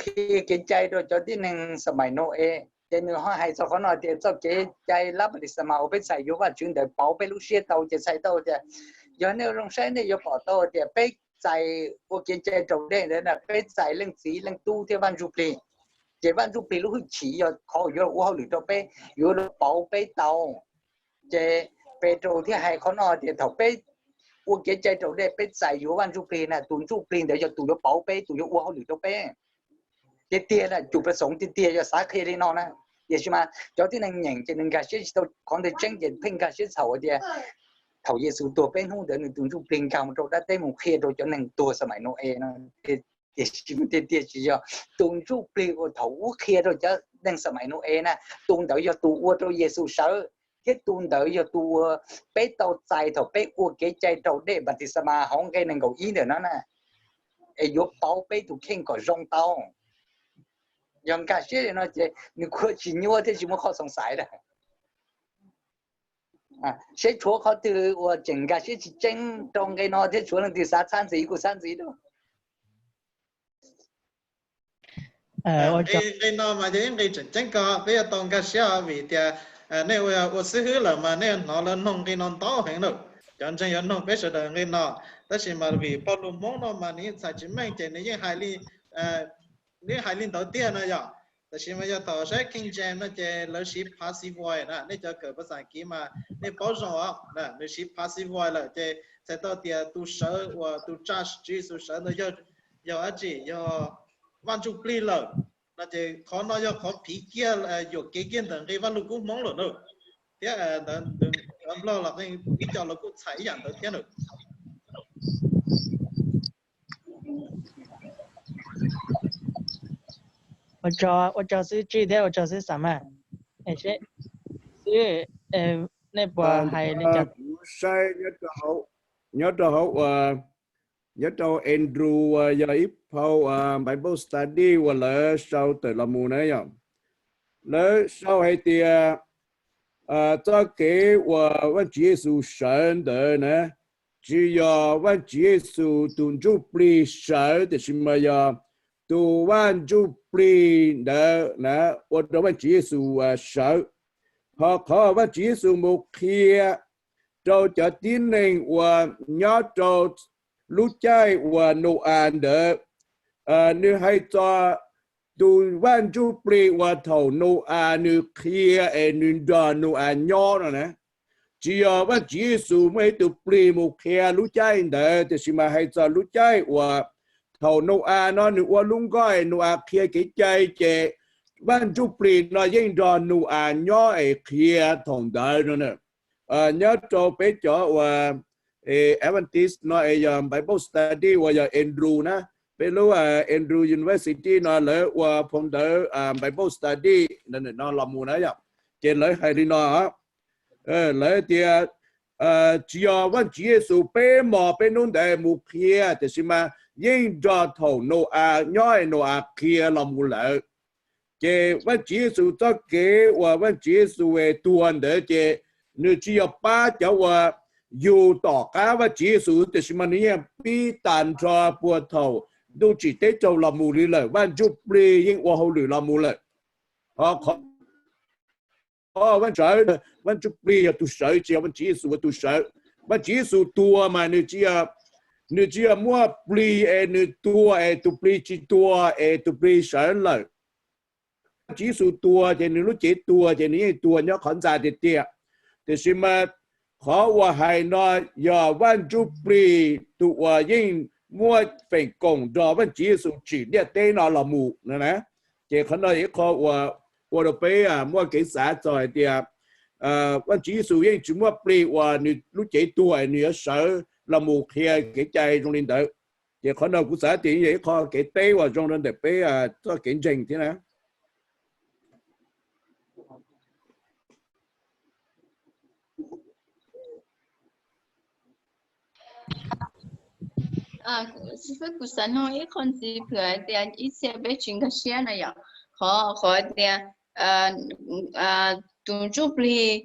qhia kev cai rau cov tib neeg xas mais Nau-es, ces nws ho hais txog qhov no tias txoj kev cai lab npaj tis xas mas uas peb txais yuav Vajtswv ntawd pauv peb lub siab tau, ces txhais tau tias yog nej zoo saib nej yuav pom tau tias peb txais ua kev cai raus dej ntawd na, peb txais Leej Txiv Leej Tub thiab Vaj Ntsuj Plig. Ces Vaj Ntsuj Plig lub hwj chim yog qhov yuav ua hauj lwm rau peb, yuav los pauv peb tau. Ces Petraus thiaj hais qhov no tias thaum peb ua kev cai raus dej peb txais yuav Vaj Ntsuj Plig na, tus Ntsuj Plig ntawd yog tus yuav pauv peb, tus yuav ua hauj lwm rau peb. Tiag tiag na, cus pas xoov tiag tiag yog xav qhia li no na. Tiam sis mas cov tib neeg nyeem ces nws nkag siab tsis tau qhov ntawd tseeb ces pheej nkag siab txhaum tias thaum Yexus tuag peb hnub ntawd nws tus Ntsuj Plig nkag mus rau dab teb mus qhia rau cov neeg tuag xas mais Nau-es no. Tiam sis tiag tiag tsis yog, tus Ntsuj Plig uas thaum ub qhia rau cov neeg xam mais Nau-es na, tus ntawd yog tus ua rau Yexus sawv, thiab tus ntawd yog tus uas peb tau txais thaum peb ua kev cai raug dej npatisamas hauv nqe nees nkaum ib ntawm no na. Es yuav pauv peb tus kheej kom zoo tau. Yog nkag siab li no ces nws kuj tsis nyuaj thiab tsis muaj qhov xoom xaiv lawm. Seb tshuav qhov twg uas tseem nkag siab tsis tseeb rau nqe no thiab tshuav leej twg xav txhab ntxiv kuj txhab ntxiv rau. Nqe no mas yog ib nqe tseem ceeb ko peb yuav tau nkag siab vim tias nej ua xib hwb lawm mas nej yuav hnov lawv noog nqe no ntau heev lawm. Cov ntseeg yuav noog peb sawv daws nqe no, tab sis mas vim paj lug Hmoob no mas nws yeej txhais tsis meej ces nws yeej hais li ntawd tiag no yom. Tab sis mas yog thaum saib King James no ces lawv siv passive voice na, nej cov kawm phas xas kiv mas nej paub zoo os, nws siv passive voice lawm ces txhais tau tias tus sawv uas tus tsa Tswv Yexus sawv ntawd yog dab tsi? Yog Vaj Ntsujplig lawm no ces qhov no yog qhov phiv kiag yuam kev kiag ntawm nqe Vaj Lug Kub Hmoob lawm na. Thiab ntawd cov Nplog los ib co los kuj txhais ib yam ntawd thiab na. Ua tsaug xib hwb Tswj thiab ua tsaug xib hwb Xam Mas. Xib hwb, nej puas hais li cas? Kuv saib nyob rau hauv, nyob rau Andrew uas yog ib phau Bible study uas lawv sau tawm los mus na yom. Lawv sau hais tias txoj kev uas Vaj Tswv Yexus sawv ntawd na, tsis yog Vaj Tswv Yexus tus ntsuj plig sawv, tiam sis mas yog tus Vaj Ntsujplig ntawd na ua rau Vaj Tswv Yexus sawv. Ho qhov Vaj Tswv Yexus mus qhia rau cov tib neeg uas nyob rau lub caij uas Nau-as ntawd, nws hais txog tus Vaj Ntsujplig uas thaum Nau-as nws qhia es nws nrog Nau-as nyob no na. Tsis yog Vaj Tswv Yexus muaj ib tug plig mus qhia lub caij ntawd, tiam sis mas hais txog lub caij uas thaum Nau-as no nws ua lub nkoj es Nau-as qhia kev cai ces Vaj Ntsujplig no yeej nrog Nau-as nyob es qhia thaum ntawd no. Nyob rau peb cov uas Adventist no es yog Bible study uas yog Andrew na, peb lub Andrew University no lawv ua phau ntawv Bible study no los mus na yom. Ces lawv hais li no, lawv tias tsis yog Vaj Tswv Yexus peb hmos peb hnub ntawd mus qhia, tiam sis mas yeej nrog thaum Nau-as nyob es Nau-as qhia los mus lawm. Ces Vaj Tswv Yexus txoj kev uas Vaj Tswv Yexus tuag ntawd ces nws tsis yog pab cov uas yug tom qab Vaj Tswv Yexus, tiam sis mas nws yeej pib tag nrho puag thaum ntuj tsim teb raug los mus li lawm, Vaj Ntsujplig yeej ua hauj lwm los mus lawm. Ho qhov Vaj Ntsujplig yog tus sawv, tsis yog Vaj Tswv Yexus ua tus sawv. Vaj Tswv Yexus tuag mas nws tsis yog muaj plig es nws tuag es tus plig tsis tuag es tus plig sawv lawm. Vaj Tswv Yexus tuag ces nws lub cev tuag ces nws yeej tuag nyob qhov ntxa tiag tiag. Tiam sis mas qhov uas hais no yog Vaj Ntsujplig tus uas yeej muaj feem koom nrog Vaj Tswv Yexus tsim ntiaj teb no los mus no na. Ces qhov no yog ib qho uas ua rau peb muaj kev xav txog hais tias Vaj Tswv Yexus yeej tsis muaj plig uas nws lub cev tuag nws yuav sawv los mus qhia kev cai zoo li ntawd. Ces qhov no kuv xav tias yog ib qho kev teb uas zoo rau ntawm peb txoj kev ntseeg thiab na. Xib fwb, kuv xav nug ib qho ntxiv, phwm hais tias ib txhia peb tsis nkag siab na yom, qhov qhov tias tus ntsuj plig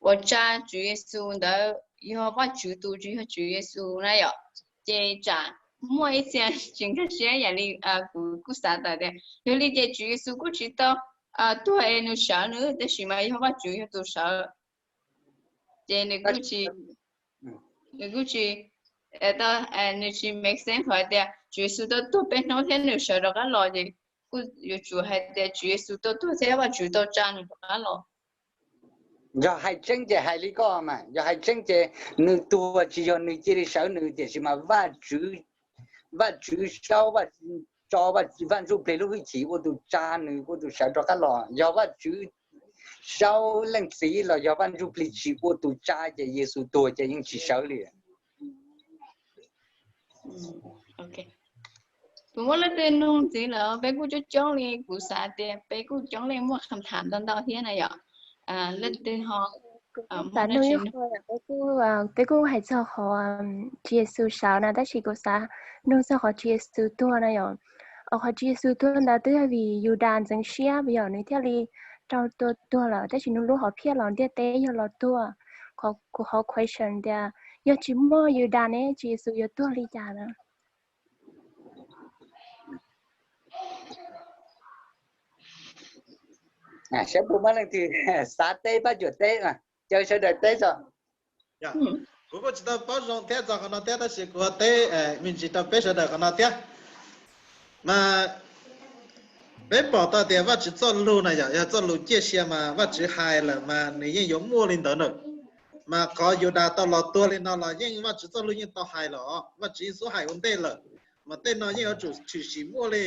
uas tsa Tswv Yexus ntawd yog Vajtswv tus, tsis yog Tswv Yexus na yom. Ces tsam muaj ib txhia tsis nkag siab yam li kuv kuj xav tawm tias yog li ces Tswv Yexus kuj tsis tau tuag es nws sawv nws, tab sis mas yog Vajtswv yog tus sawv. Ces nws kuj tsis, nws kuj tsis, nws tsis make sense qhov tias Tswv Yexus tau tuag peb hnub thiab nws sawv rov qab los, ces kuj yuav tsum hais tias Tswv Yexus tau tuag thiab Vajtswv tau tsa nws rov qab los. Yog hais tseeb ces hais li koj mas, yog hais tseeb ces nws tuag tsis yog nws cia li sawv nws, tiam sis mas Vajtswv, Vajtswv saub, tso Vaj Ntsujplig lub hwj chim ua tus tsa nws, ua tus sawv rov qab los. Yog Vajtswv saub leej txiv los yog Vaj Ntsujplig tsis ua tus tsa ces Yexus tuag ces yeej tsis sawv li. Kuv muaj leej twg nug ntxiv lawm, peb kuj coob coob li, kuv xav tias peb kuj coob leej muaj qhov tham ntau ntau thiab na yom. Leej twg ho, xav nug ib qho, peb kuj hais txog qhov Tswv Yexus sawv na, tab sis kuv xav nug txog qhov Tswv Yexus tuag na yom. Qhov Tswv Yexus tuag ntawd twb yog vim Yudas ntxeev siab vim yog nws thiaj li raug tua tuag lawm, tab sis nws lub hom phiaj los ntiaj teb yog los tuag. Kuv qhov question tias yog tsis muaj Yudas ne Tswv Yexus yuav tuag li cas na? Saib puas muaj leej twg xav teb, Pab Cuam teb, caw sawv daws teb tso. Kuv kuj tsis tau paub zoo thiab txog qhov no thiab, tab sis kuv teb me ntsis rau peb sawv daws qhov no thiab. Mas peb pom tau tias Vajtswv txoj lus na yom, yog txoj lus ciaj sia mas Vajtswv hais lawm mas nws yeej yuav muaj li ntawd na. Mas qhov Yudas tau los tuag li no los yeej Vajtswv txoj lus yeej tau hais lawm, Vajtswv yeej xub hais ua ntej lawm. Mas tej no yeej yuav tsum tshwm sim muaj li,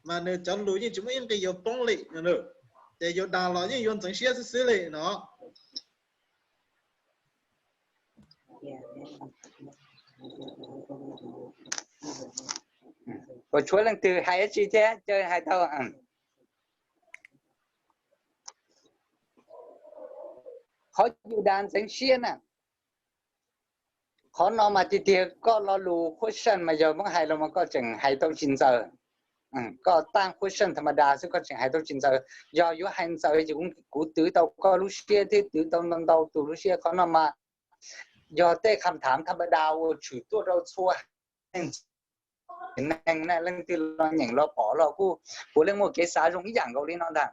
mas nws cov lus yeej tsis muaj ib nqi yuav poob li. Ces Yudas los yeej yuav ntxeev siab xwb xwb li no. Puas tshuav leej twg hais dab tsi thiab, caw hais tau. Qhov Yudas ntxeev siab na, qhov no mas tiag tiag koj lo lus question mas yog muab hais los mas koj tseem hais tau tsis ntxaws. Koj taj question tha ma da xwb koj tseem hais tau tsis ntxaws. Yog yuav hais ntxaws ces kuv twv tau koj lub siab thiab twv tau ntau ntau tus lub siab. Qhov no mas yog tej kham thav tha ma da uas tshwm tuaj rau txhua neeg na, leej twg los nyeem los pom los kuj puav leej muaj kev xav zoo ib yam nkaus li no ntag.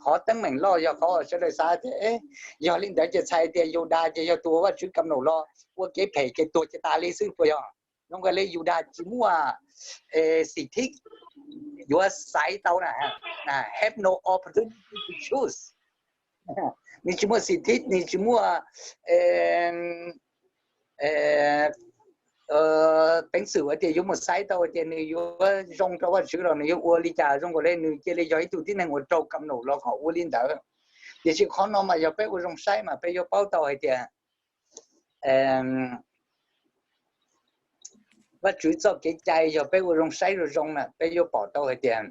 Qhov teeb meem loj yog qhov sawv daws xav tias yog li ntawd ces txhais tias Yudas ces yog tus uas Vajtswv kam num los ua kev phem kev tuag ces tas li xwb puas yog? Zoo nkaus li Yudas tsis muaj xim thib yuav xaiv tau na, have no opportunity to choose. Nws tsis muaj xim thib, nws tsis muaj peev xwm tias yuav mus xaiv tau tias nws yuav zoo rau Vajtswv los nws yuav ua li cas. Zoo nkaus li nws cia li yog ib tug tib neeg uas raug kam num los kom ua li ntawd. Tiam sis qhov no mas yog peb ua zoo saib mas peb yuav paub tau hais tias Vajtswv txoj kev cai yog peb ua zoo saib zoo zoo na peb yuav pom tau hais tias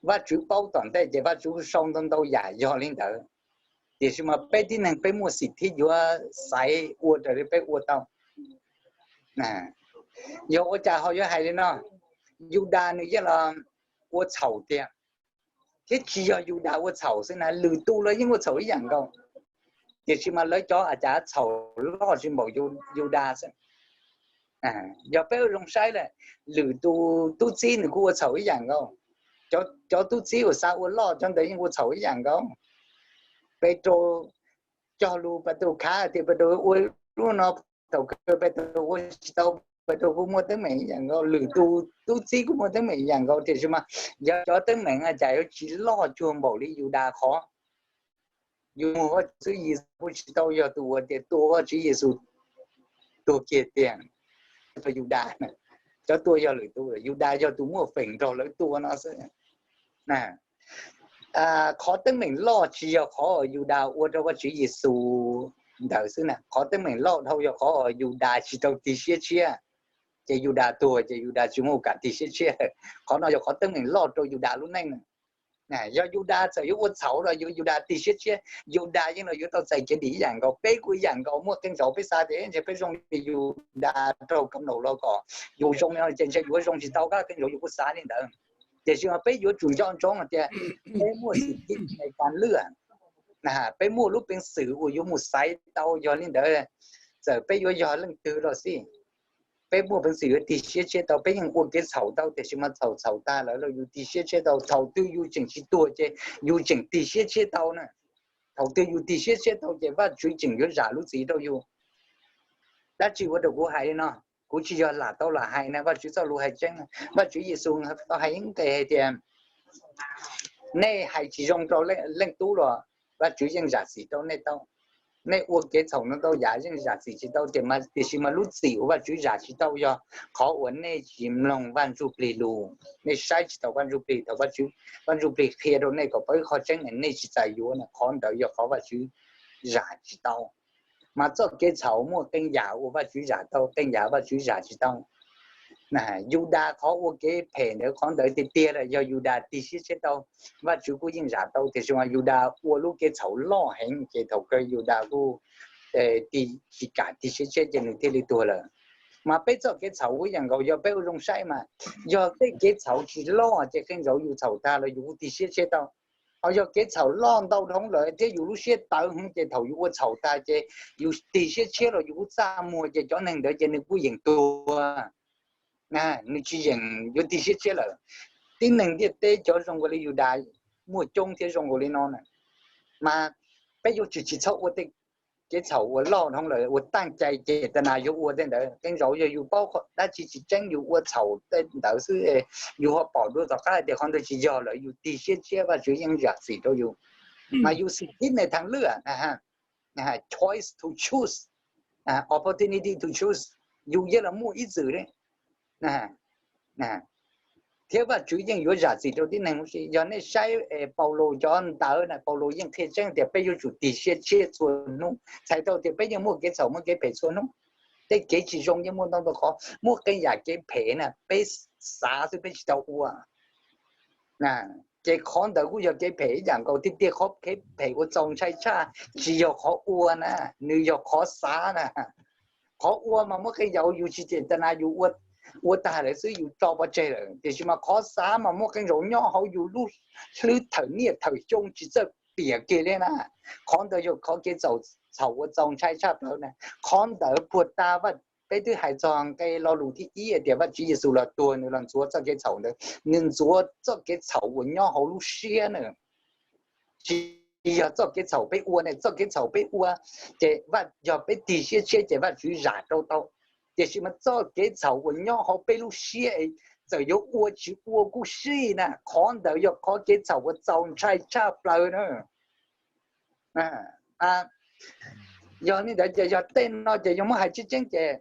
Vajtswv paub tom ntej ces Vajtswv sau ntau ntau yam yog li ntawd. Tiam sis mas peb tib neeg peb muaj xim thib yuav xaiv ua raws li peb ua tau. Yog ua cas ho yuav hais li no? Yudas nws yeej los ua txhaum tiag, thiab tsis yog Yudas ua txhaum xwb na, lwm tus los yeej ua txhaum ib yam nkaus. Tiam sis mas lawv cov a cas txhaum loj tsis npaum Yudas xwb. Yog peb ua zoo saib lawm, lwm tus tub txib nws kuj ua txhaum ib yam nkaus. Cov tub txib uas xav ua loj cov ntawd yeej ua txhaum ib yam nkaus. Petrus cog lus Petrus khav tias Petrus ua lub no, thaum kawg Petrus ua tsis tau, Petrus kuj muaj teeb meem ib yam nkaus, lwm tus tub txib kuj muaj teeb meem ib yam nkaus. Tiam sis mas yog cov teeb meem a cas yuav tsis loj cuag npaum li Yudas qhov. Yus muag Vajtswv Yexus kuj tsis tau yog tus uas tias tua Vajtswv Yexus tuag kiag tiag. Yudas, cov tua yog lwm tus, Yudas yog tus muaj feem nrog lawv tua no xwb. Qhov teeb meem loj tsis yog qhov Yudas ua rau Vajtswv Yexus ntawd xwb na, qhov teeb meem loj dhau yog qhov Yudas tsis tau tig siab tshiab, ces Yudas tuag ces Yudas tsis muaj kam tig siab tshiab. Qhov no yog qhov teeb meem loj rau Yudas lub neej. Yog Yudas txawm yuav ua txhaum los yuav Yudas tig siab tshiab, Yudas yeej los yuav tau txais kev dim ib yam nkaus. Peb kuj ib yam nkaus, muaj qee zaus peb xav tias ntshe peb zoo li Yudas raug kam num los kom yus zoo li no ces ntshe yuav zoo tsis tau, qee zaus yus kuj xav li ntawd. Tiam sis mas peb yuav tsum nco ntsoov hais tias peb muaj xim thib nees kas lwj, peb muaj lub peev xwm uas yuav mus xaiv tau. Yog li ntawd, txawm peb yuav yog leej twg los xij, peb muaj peev xwm yuav tig siab tshiab tau. Peb yeej ua kev txhaum tau, tiam sis mas txhaum txhaum tag lawm los yus tig siab tshiab tau. Thaum twg yus tseem tsis tuag ces yus tseem tig siab tshiab tau na. Thaum twg yus tig siab tshiab tau ces Vajtswv tseem yuav zam lub txim rau yus. Dab tsi ua rau kuv hais li no? Kuv tsis yog lam tau lam hais na, Vajtswv txoj lus hais tseeb. Vajtswv Yexus tau hais ib nqe hais tias, nej hais tsis zoo rau leej tub los Vajtswv yeej zam txim rau nej tau. Nej ua kev txhaum no tau yam yeej zam txim tsis tau, tiam sis mas lub txim uas Vajtswv zam tsis tau yog qhov uas nej tsis mloog Vaj Ntsujplig lus, nej saib tsis taus Vaj Ntsujplig. Thaum Vaj Ntsujplig qhia rau nej kom paub ib qho tseeb es nej tsis txais yuav na, qhov ntawd yog qhov Vajtswv zam tsis tau. Mas txoj kev txhaum muaj qee yam uas Vajtswv zam tau, qee yam Vajtswv zam tsis tau. Yudas qhov ua kev phem ntawd, qhov ntawd tiag tiag lawm yog Yudas tig siab tshiab tau. Vajtswv kuj yeej zam tau, tiam sis mas Yudas ua lub kev txhaum loj heev ces thaum kawg Yudas kuj tsis kam tig siab tshiab ces nws thiaj li tuag lawm. Mas peb txoj kev txhaum kuj ib yam nkaus, yog peb ua zoo saib mas, yog tej kev txhaum tsis loj ces qee zaum yus txhaum tag los yus kuj tig siab tshiab tau. Ho yog kev txhaum loj ntau dhau lawm thiab yus lub siab tawv heev ces thaum yus ua txhaum tag ces yus tig siab tshiab los yus kuj txaj muag, ces cov neeg ntawd ces nws kuj yeem tuag. Nws tsis yeem yuav tig siab tshiab lawm. Tib neeg ntiaj teb cov zoo nkaus li Yudas muaj coob thiab zoo nkaus li no na. Mas peb yuav tsum tsis txhob ua tej kev txhaum uas loj dhau lawm, uas tag cai ces tas nas yus ua tej ntawd. Qee zaum yog yus paub dab tsi tsis tseeb yus ua txhaum tej ntawd xwb, yus ho pom dua tom qab tias qhov ntawd tsis yog lawm, yus tig siab tshiab Vajtswv yeej zam txim rau yus. Mas yus xim thib neeg thaj lwj, choice to choose, opportunity to choose, yus yeej los muaj ib txwm li. Thiab Vajtswv yeej yuav zam txim rau tib neeg huv si. Yog nej saib Paulus cov ntawv na, Paulus yeej qhia tseeb tias peb yuav tsum tig siab tshiab txhua hnub. Txhais tau tias peb yeej muaj kev txhaum muaj kev phem txhua hnub. Tej kev tsis zoo yeej muaj ntau ntau qhov, muaj qee yam kev phem na peb xav xwb peb tsis tau ua. Ces qhov ntawd kuj yog kev phem ib yam nkaus tiag tiag. Qhov kev phem uas txaus ntshai tshaj tsis yog qhov ua na, nws yog qhov xav na. Qhov ua mas muaj qee zaus yus tsis cev tas nas yus ua tag lawm xwb yus tso pov tseg lawm, tiam sis mas qhov xav mas muaj qee zaus nyob hauv yus lub hlwb thawm niaj thawm xyoo tsis txawj piam kiag li na. Qhov ntawd yog qhov kev txhaum uas txaus ntshai tshaj plaws na. Qhov ntawd puag ta peb twb hais txog nqe lo lus thib ib hais tias Vajtswv Yexus los tuag nws los ntxuav txoj kev txhaum ntawd, nws ntxuav txoj kev txhaum uas nyob hauv lub siab na. Tsis yog txoj kev txhaum peb ua ne, txoj kev txhaum peb ua ces yog peb tig siab tshiab ces Vajtswv zam rau tau. Tiam sis mas txoj kev txhaum uas nyob hauv peb lub siab, txawm yuav ua tsis ua kuj sij na, qhov ntawd yog qhov kev txhaum uas txaus ntshai tshaj plaws na. Yog li ntawd ces yog tej no ces yog muab hais tseeb tseeb ces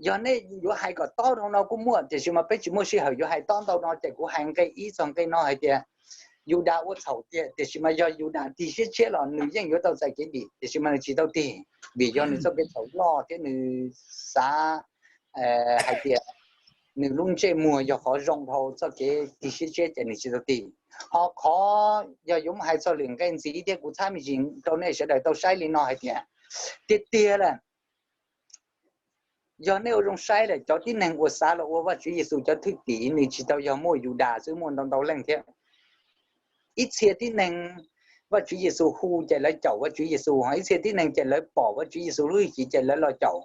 yog nej yuav hais kom tob ntau no kuj muaj, tiam sis mas peb tsis muaj sij hawm yuav hais tob ntau no ces kuv hais nqe ib txog nqe no hais tias Yudas ua txhaum tiag, tiam sis mas yog Yudas tig siab tshiab los nws yeej yuav tau txais kev dim, tiam sis mas nws tsis tau tig, vim yog nws txoj kev txhaum loj thiab nws xav hais tias nws lub ntsej muag yog qhov zoo dhau txoj kev tig siab tshiab ces nws tsis tau tig. Ho qhov yog yuav muab hais txog lwm nqe ntxiv thiab kuv txhab me ntsis rau nej sawv daws tau saib li no hais tias tiag tiag lawm, yog nej ua zoo saib lawm cov tib neeg uas xav los ua Vajtswv Yexus cov thwj tim nws tsis tau yog muaj Yudas xwb, muaj ntau ntau leej thiab. Ib txhia tib neeg Vajtswv Yexus hu ces lawv caum Vajtswv Yexus, ho ib txhia tib neeg ces lawv pom Vajtswv Yexus lub hwj chim ces lawv los caum.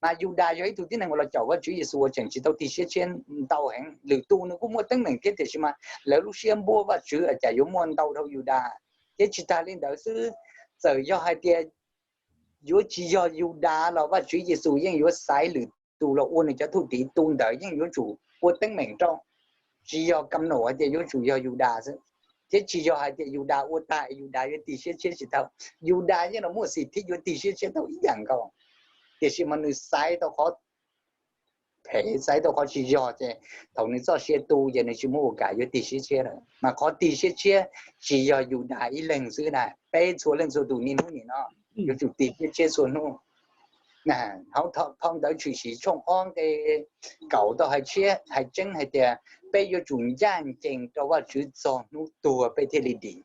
Mas Yudas yog ib tug tib neeg uas los caum Vajtswv Yexus uas tseem tsis tau tig siab tshiab ntau heev, lwm tus nws kuj muaj teeb meem thiab, tiam sis mas lawv lub siab npuab Vajtswv cas yuav muaj ntau dhau Yudas. Thiab tsis tas li ntawd xwb, txawm yog hais tias yuav tsis yog Yudas los Vajtswv Yexus yeej yuav xaiv lwm tus los ua nws cov thwj tim, tus ntawd yeej yuav tsum ua teeb meem rau, tsis yog kam num hais tias yuav tsum yog Yudas xwb. Thiab tsis yog hais tias Yudas ua tag Yudas yuav tig siab tshiab tsis tau, Yudas yeej los muaj xim thib yuav tig siab tshiab tau ib yam nkaus, tiam sis mas nws xaiv tau qhov phem, xaiv tau qhov tsis yog ces thaum nws txoj sia tu ces nws tsis muaj ua kam yuav tig siab tshiab lawm. Mas qhov tig siab tshiab tsis yog Yudas ib leeg xwb na, peb txhua leej txhua tus niaj hnub nim no yuav tsum tig siab tshiab txhua hnub. Hauv phau ntawv Tshwm Sim tshooj ob nqe kaum tau hais tshiab hais tseeb hais tias peb yuav tsum ncaj ncees rau Vajtswv txog hnub tuag peb thiaj li dim.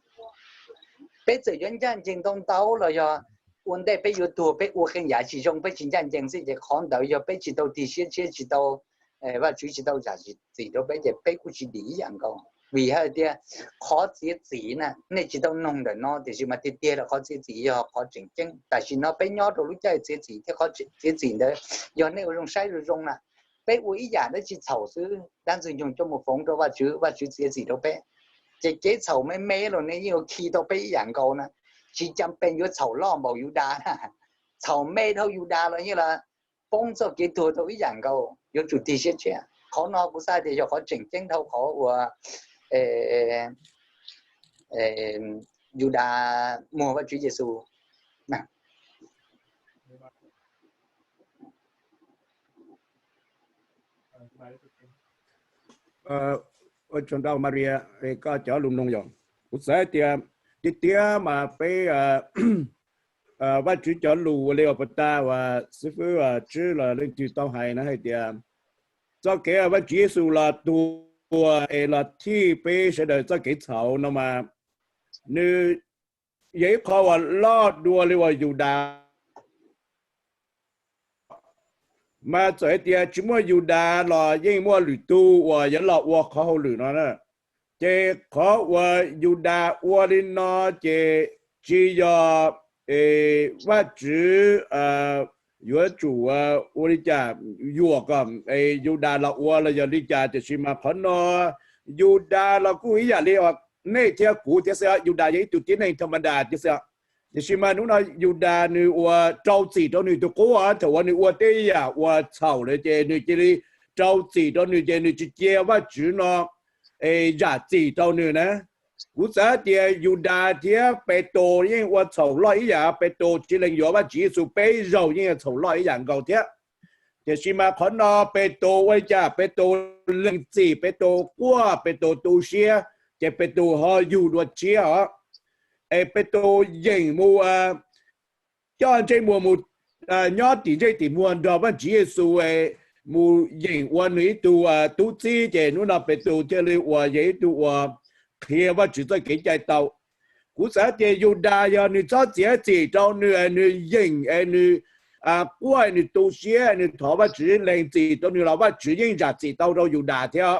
Peb txawm yuav ncaj ncees ntau ntau los yog ua ntej peb yuav tuag peb ua qee yam tsis zoo peb tsis ncaj ncees xwb ces qhov ntawd yog peb tsis tau tig siab tshiab tsis tau, Vajtswv tsis tau zam txim rau peb ces peb kuj tsis dim ib yam nkaus. Vim hais tias qhov txiav txim na nej tsis tau noog ntawm no tiam sis mas tiag tiag lawm qhov txiav txim yog qhov tseem ceeb. Tam sim no peb nyob rau lub caij txiav txim thiab qhov txiav txim ntawd yog nej ua zoo saib zoo zoo na, peb ua ib yam dab tsi txhaum xwb dab ntxwg nyoog coj mus foov rau Vajtswv, Vajtswv txiav txim rau peb. Ces kev txhaum me me los nws yeej yuav khi tau peb ib yam nkaus na. Tsis cas pes yuav txhaum loj npaum Yudas na, txhaum me dhau Yudas los yeej los poob txoj kev tuag tau ib yam nkaus, yuav tsum tig siab tshiab. Qhov no kuv xav tias yog qhov tseem ceeb dhau qhov uas Yudas muag Vajtswv Yexus. Ua tsaug ntau Maria, koj cov lus nug yog, kuv xav tias tiag tiag mas peb Vajtswv cov lus ua li uas puag ta uas xib fwb Tswb los leej twg tau hais na hais tias txoj kev uas Vajtswv Yexus los tuag es los thij peb sawv daws txoj kev txhaum no mas nws yog ib qho uas loj dua li uas Yudas. Mas txawm hais tias tsis muaj Yudas los yeej muaj lwm tus uas yuav los ua qhov hauj lwm no na. Ces qhov uas Yudas ua li no ces tsis yog Vajtswv yuav tsum ua li cas yuam kom Yudas los ua los yog li cas, tiam sis mas qhov no Yudas los kuj ib yam li nej thiab kuv thiab xwb, Yudas yog ib tug tib neeg thas ma das thiab xwb. Tiam sis mas hnub no Yudas nws ua rau txim rau nws tus qub, thaum uas nws ua tej yam uas txhaum lawm ces nws cia li rau txim rau nws ces nws tsis cia Vajtswv no zam txim rau nws na. Kuv xav tias Yudas thiab Petus yeej ua txhaum loj ib yam, Petus tsis lees yuav Vajtswv Yexus peb zaug yeej ua txhaum loj ib yam nkaus thiab. Tiam sis mas qhov no Petus ua li cas? Petus lees txim, Petus quaj, Petus tu siab, ces Petus ho yug dua tshiab os. Es Petus yeem mus coj ntsej muag mus nyob tim ntsej tim muag nrog Vajtswv Yexus, mus yeem ua nws ib tug tub txib, ces hnub no Petus thiaj li uas yog ib tug uas qhia Vajtswv txoj kev cai tau. Kuv xav tias Yudas yog nws txhob txiav txim rau nws, nws yeem es nws quaj nws tu siab nws thov Vajtswv lees txim rau nws los Vajtswv yeej zam txim tau rau Yudas thiab.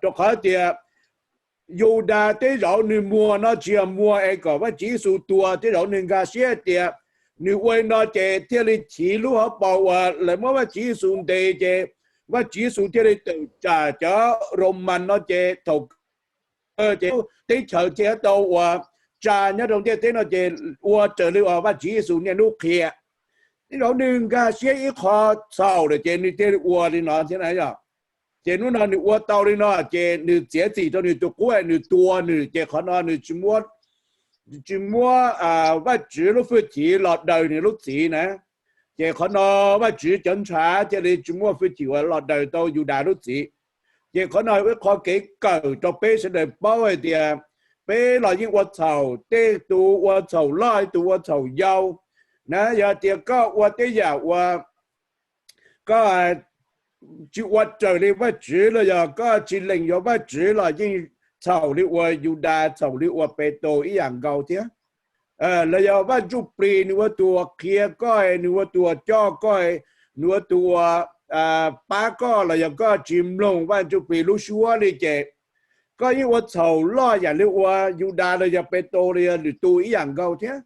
Rau qhov tias Yudas tej zaum nws muag no tsis yog muag es kom Vajtswv Yexus tuag, tej zaum nws nkag siab tias nws ua li no ces thiaj li chiv lub hauv paus uas lawv muab Vajtswv Yexus ntes ces Vajtswv Yexus thiaj li tawm tsam cov Roman no ces thaum ces teb chaws thiaj tau uas tsa nyob rau ntiaj teb no ces ua raws li uas Vajtswv Yexus niaj hnub qhia. Tej zaum nws nkag siab ib qho txhaum lawm ces nws thiaj li ua li no thiab na yom. Ces hnub no nws ua tau li no ces nws txiav txim rau nws tus qub, nws tua nws, ces qhov no nws tsis muab Vajtswv lub fwj chim los daws nws lub txiv na. Ces qhov no Vajtswv cov ntshav thiaj li tsis muaj fwj chim uas los daws tau Yudas lub txiv. Ces qhov no ib qho kev kawm rau peb sawv daws paub hais tias peb los yeej ua txhaum, tej tus ua txhaum loj, ib tug ua txhaum yau na. Yog tias koj ua tej yam uas koj tsis ua raws li Vajtswv los yog koj tsis lees yuav Vajtswv los yeej txhaum li uas Yudas, txhaum li uas Petus ib yam nkaus thiab. Los yog Vaj Ntsujplig nws ua tus uas qhia koj, nws ua tus uas coj koj, nws ua tus uas pab koj los yog koj tsis mloog Vaj Ntsujplig lub suab li ces koj yeej ua txhaum loj yam li uas Yudas los yog Petus los yog lwm tus ib yam nkaus thiab.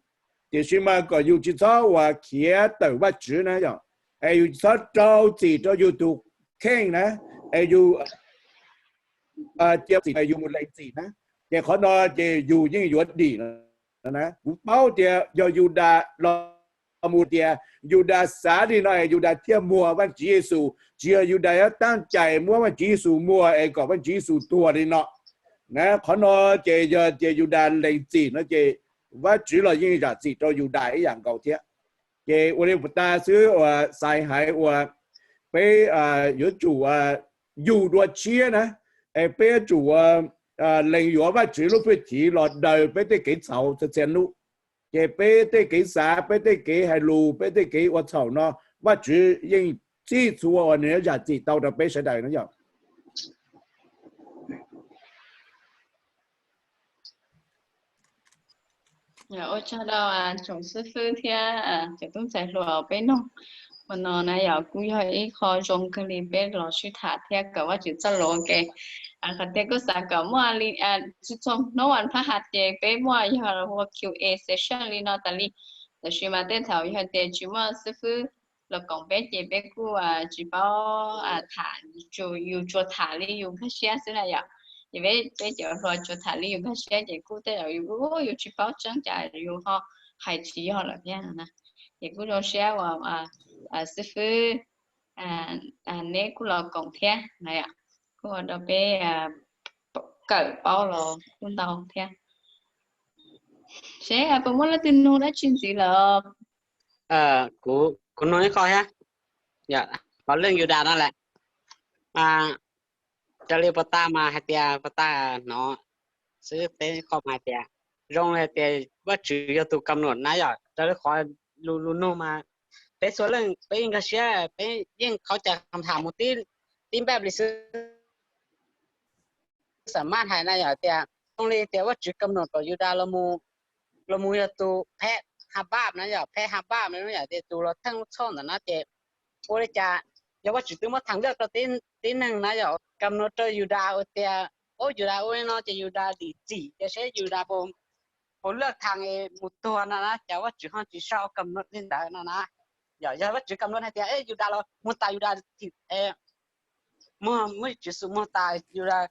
Tiam sis mas kom yus tsis txhob uas khiav tawm Vajtswv na yom, es yus tsis txhob rau txim rau yus tus kheej na, es yus cia txim, yus mus lees txim na, ces qhov no ces yus yeej yuav dim no na. Kuv paub tias yog Yudas los mus tias Yudas xav li no es Yudas thiaj muag Vajtswv Yexus, tsis yog Yudas yuav tab cais muab Vajtswv Yexus muag es kom Vajtswv Yexus tuag li no na. Qhov no ces yog tias Yudas lees txim no ces Vajtswv los yeej zam txim rau Yudas ib yam nkaus thiab. Ces ua li puag ta xwb uas xaiv hais uas peb yuav tsum yug dua tshiab na, es peb yuav tsum lees yuav Vajtswv lub fwj chim los daws peb tej kev txhaum txhia txhia hnub. Ces peb tej kev xav, peb tej kev hais lus, peb tej kev ua txhaum no Vajtswv yeej txhij txhua uas nws yuav zam txim tau rau peb sawv daws no yog. Ua tsaug rau tsoom xib fwb thiab cov tub ntxhais hluas peb noog. Qhov no na yog kuj yog ib qho zoo kawg li peb los sib tham thiab kom Vajtswv txoj lus ua ke. Qhov tias kuj xav kom muaj li tsis txog hnub uas phab has ces peb muaj yog hu ua Q A session li no tas li. Tab sis mas tej thaum yog tias tsis muaj xib fwb los koom peb ces peb kuj tsis paub tham, yus tsuas tham li yus nkag siab xwb na yom. Ces peb cov hluas tsuas tham li yus nkag siab ces kuj tej zaum yus kuj yus tsis paub tseeb cas yus ho hais tsis yog lawm thiab no na. Ces kuj zoo siab uas xib fwb neb kuj los koom thiab na yom, kuj ua rau peb kawm paub los kuj ntau thiab. Seb puas muaj leej twg nug dab tsi ntxiv lawm? Kuv nug ib qho thiab, qhov leej Yudas no lawm. Raws li puag ta mas hais tias puag ta hnov xwb teb qho mas hais tias zoo li hais tias Vajtswv yog tus kam nuam na yom, raws li qhov lus nug mas peb txhua leej peb yeej nkag siab, peb yeej qhov cas tham mus tib npaj li xwb. Xam maj hais na yog tias zoo li tias Vajtswv kam noj kom Yudas los mus yog tus phem ha bab na, yog phem ha bab na, yog tias tus los theej lub txhoj ntawm na ces ua li cas yog Vajtswv twb muab tham laj rau tib neeg na, yog kam noj rau Yudas ua tias, ub, Yudas ua li no ces Yudas dim txim ces seb Yudas puas laj tham mus tuag no na, cas Vajtswv ho tsis sau kam noj li ntawd no na. Yog, yog Vajtswv kam noj hais tias, e, Yudas los muag tas Yudas, muag, muab Tswv Yexus muag tas Yudas,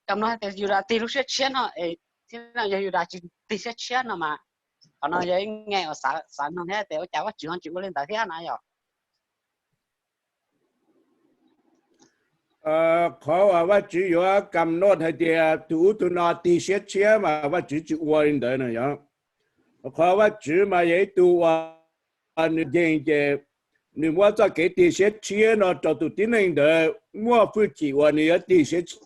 kam noj hais tias Yudas tig lub siab tshiab no, thiab no yog Yudas tsis tig siab tshiab no mas, qhov no yog ib nqe uas xav noog thiab tias ua cas Vajtswv ho tsis ua li ntawd thiab na yog. Qhov uas Vajtswv yuav kam noj hais tias tus ub tus no tig siab tshiab mas Vajtswv tsis ua li ntawd no yog. Qhov Vajtswv mas yog ib tug uas nws nceeg ces nws muab txoj kev tig siab tshiab no rau tus tib neeg ntawd muaj hwj chim uas nws yuav tig siab tshiab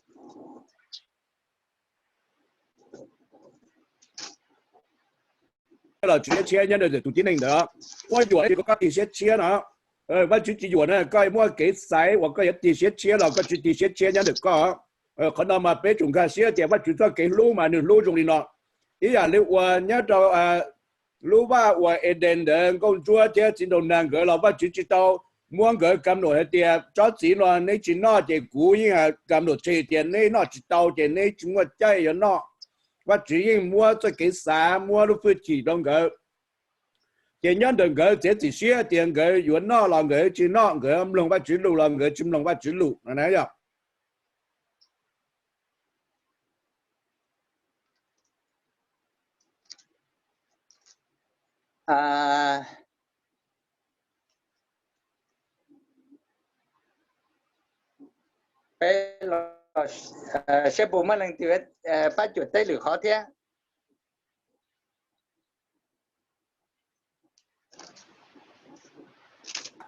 los tsis siab tshiab nyob ntawm tus tib neeg ntawd. Muab yuam kom koj tig siab tshiab no, Vajtswv tsis yuam na, koj muaj kev xaiv uas koj yuav tig siab tshiab los koj tsis tig siab tshiab nyob ntawm koj. Qhov no mas peb tsum nkag siab tias Vajtswv txoj kev hlub mas nws hlub zoo li no. Ib yam li uas nyob rau lub vaj uas Eden ntawd, nkauj ntsuab thiab txiv nraug nag nkawd los Vajtswv tsis tau muab nkawd kam noj hais tias tsob txiv no neb tsis noj ces kuv yeej kam noj tseg tias neb noj tsis tau ces neb tsis muaj caij yuav noj. Vajtswv yeej muab txoj kev xav, muab lub hwj chim rau nkawd. Ces nyob ntawm nkawd txiav txim siab tias nkawd yuav noj los nkawd tsis noj, nkawd mloog Vajtswv lus los nkawd tsis mloog Vajtswv lus no na yog. Peb los seb puas muaj leej twg pab cuam teb lwm qhov thiab.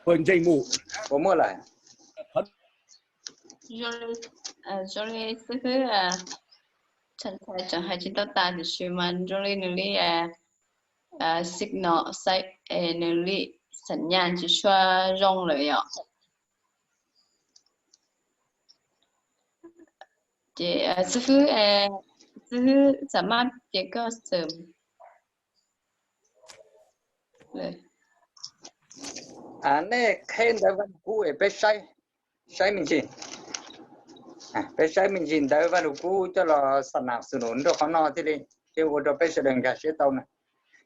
Puas ntseeg mus? Puas muaj lawm? Zoo li xib hwb Tshaj Tshaj tseem hais tsis tau tas tiam sis mas zoo li nws li signal, nws li xam nyas tsis tshua zoo lawm yom. Ces xib hwb, xib hwb xam maj ces koj xwm. Nej qheb ntawv Vaj Lug Kub es peb saib, saib me ntsis. Peb saib me ntsis ntawv Vaj Lug Kub coj los xam nam xu num rau qhov no thiaj li, thiaj ua rau peb sawv daws nkag siab tau na.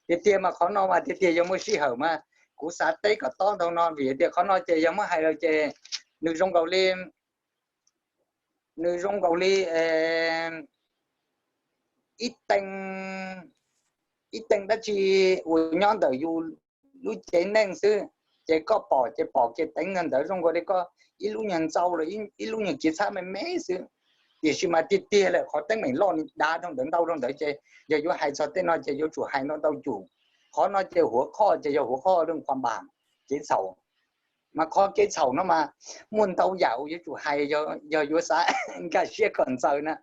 Tiag tiag mas qhov no mas tiag tiag yog muaj sij hawm mas kuv xav teb kom tob ntau no vim tias qhov no ces yog muab hais lawm ces nws zoo nkaus li, nws zoo nkaus li ib teej, ib teej dab tsi uas nyob ntawm yus lub cev neej xwb, ces koj pom ces pom kiag teev ntawd zoo nkaus li koj ib lub nyuag ntxau los ib lub nyuag kiv txhab me me xwb. Tiam sis mas tiag tiag lawm qhov teeb meem loj li dav rau ntawd ntau rau ntawd ces yog yuav hais txog tej no ces yuav tsum hais ntau ntau cum. Qhov no ces huav qhoj ces yog huav qhoj lwj qhuas npam, kev txhaum. Mas qhov kev txhaum no mas muaj ntau yam uas yuav tsum hais, yog yuav xav nkag siab kom ntxaws na.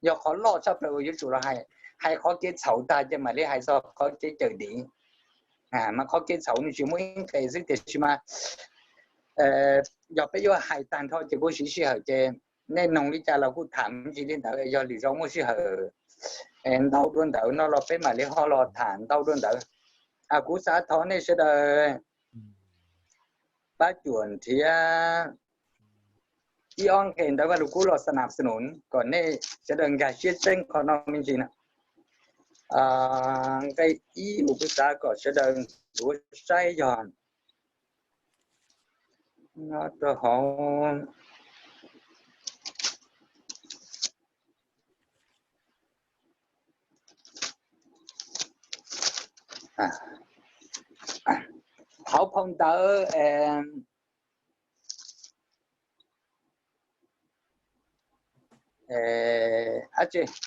Yog qhov loj tshaj plaws uas yuav tsum los hais, hais qhov kev txhaum tag ces mam li hais txog qhov kev cawm dim. Mas qhov kev txhaum nws tsis muaj ib nqe xwb tiam sis mas yog peb yuav hais tag nrho ces kuj siv sij hawm ces nej noog li cas los kuj tham me ntsis li ntawd, yog lwm zaus muaj sij hawm ntau dua ntawd no los peb mam li ho los tham ntau dua ntawd. Kuv xav thov nej sawv daws pab cuam nrhiav ib ob nqe ntawv Vaj Lug Kub los xam nam xu num kom nej sawv daws nkag siab tseeb qhov no me ntsis na. Nqe ib uas kuv xav kom sawv daws nthuav saib yog nyob rau hauv, hauv phau ntawv,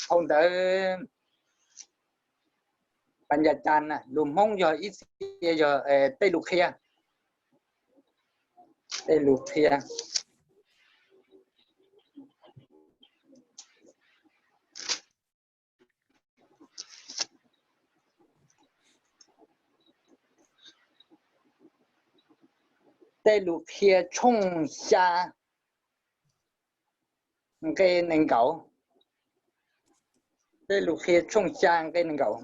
phau ntawv Pas Ncas Cas, lus Hmoob yog ib txhia yog tej lus qhia, tej lus qhia. Tej Lus Qhia tshooj xya nqe nees nkaum. Tej Lus Qhia tshooj xya nqe nees nkaum.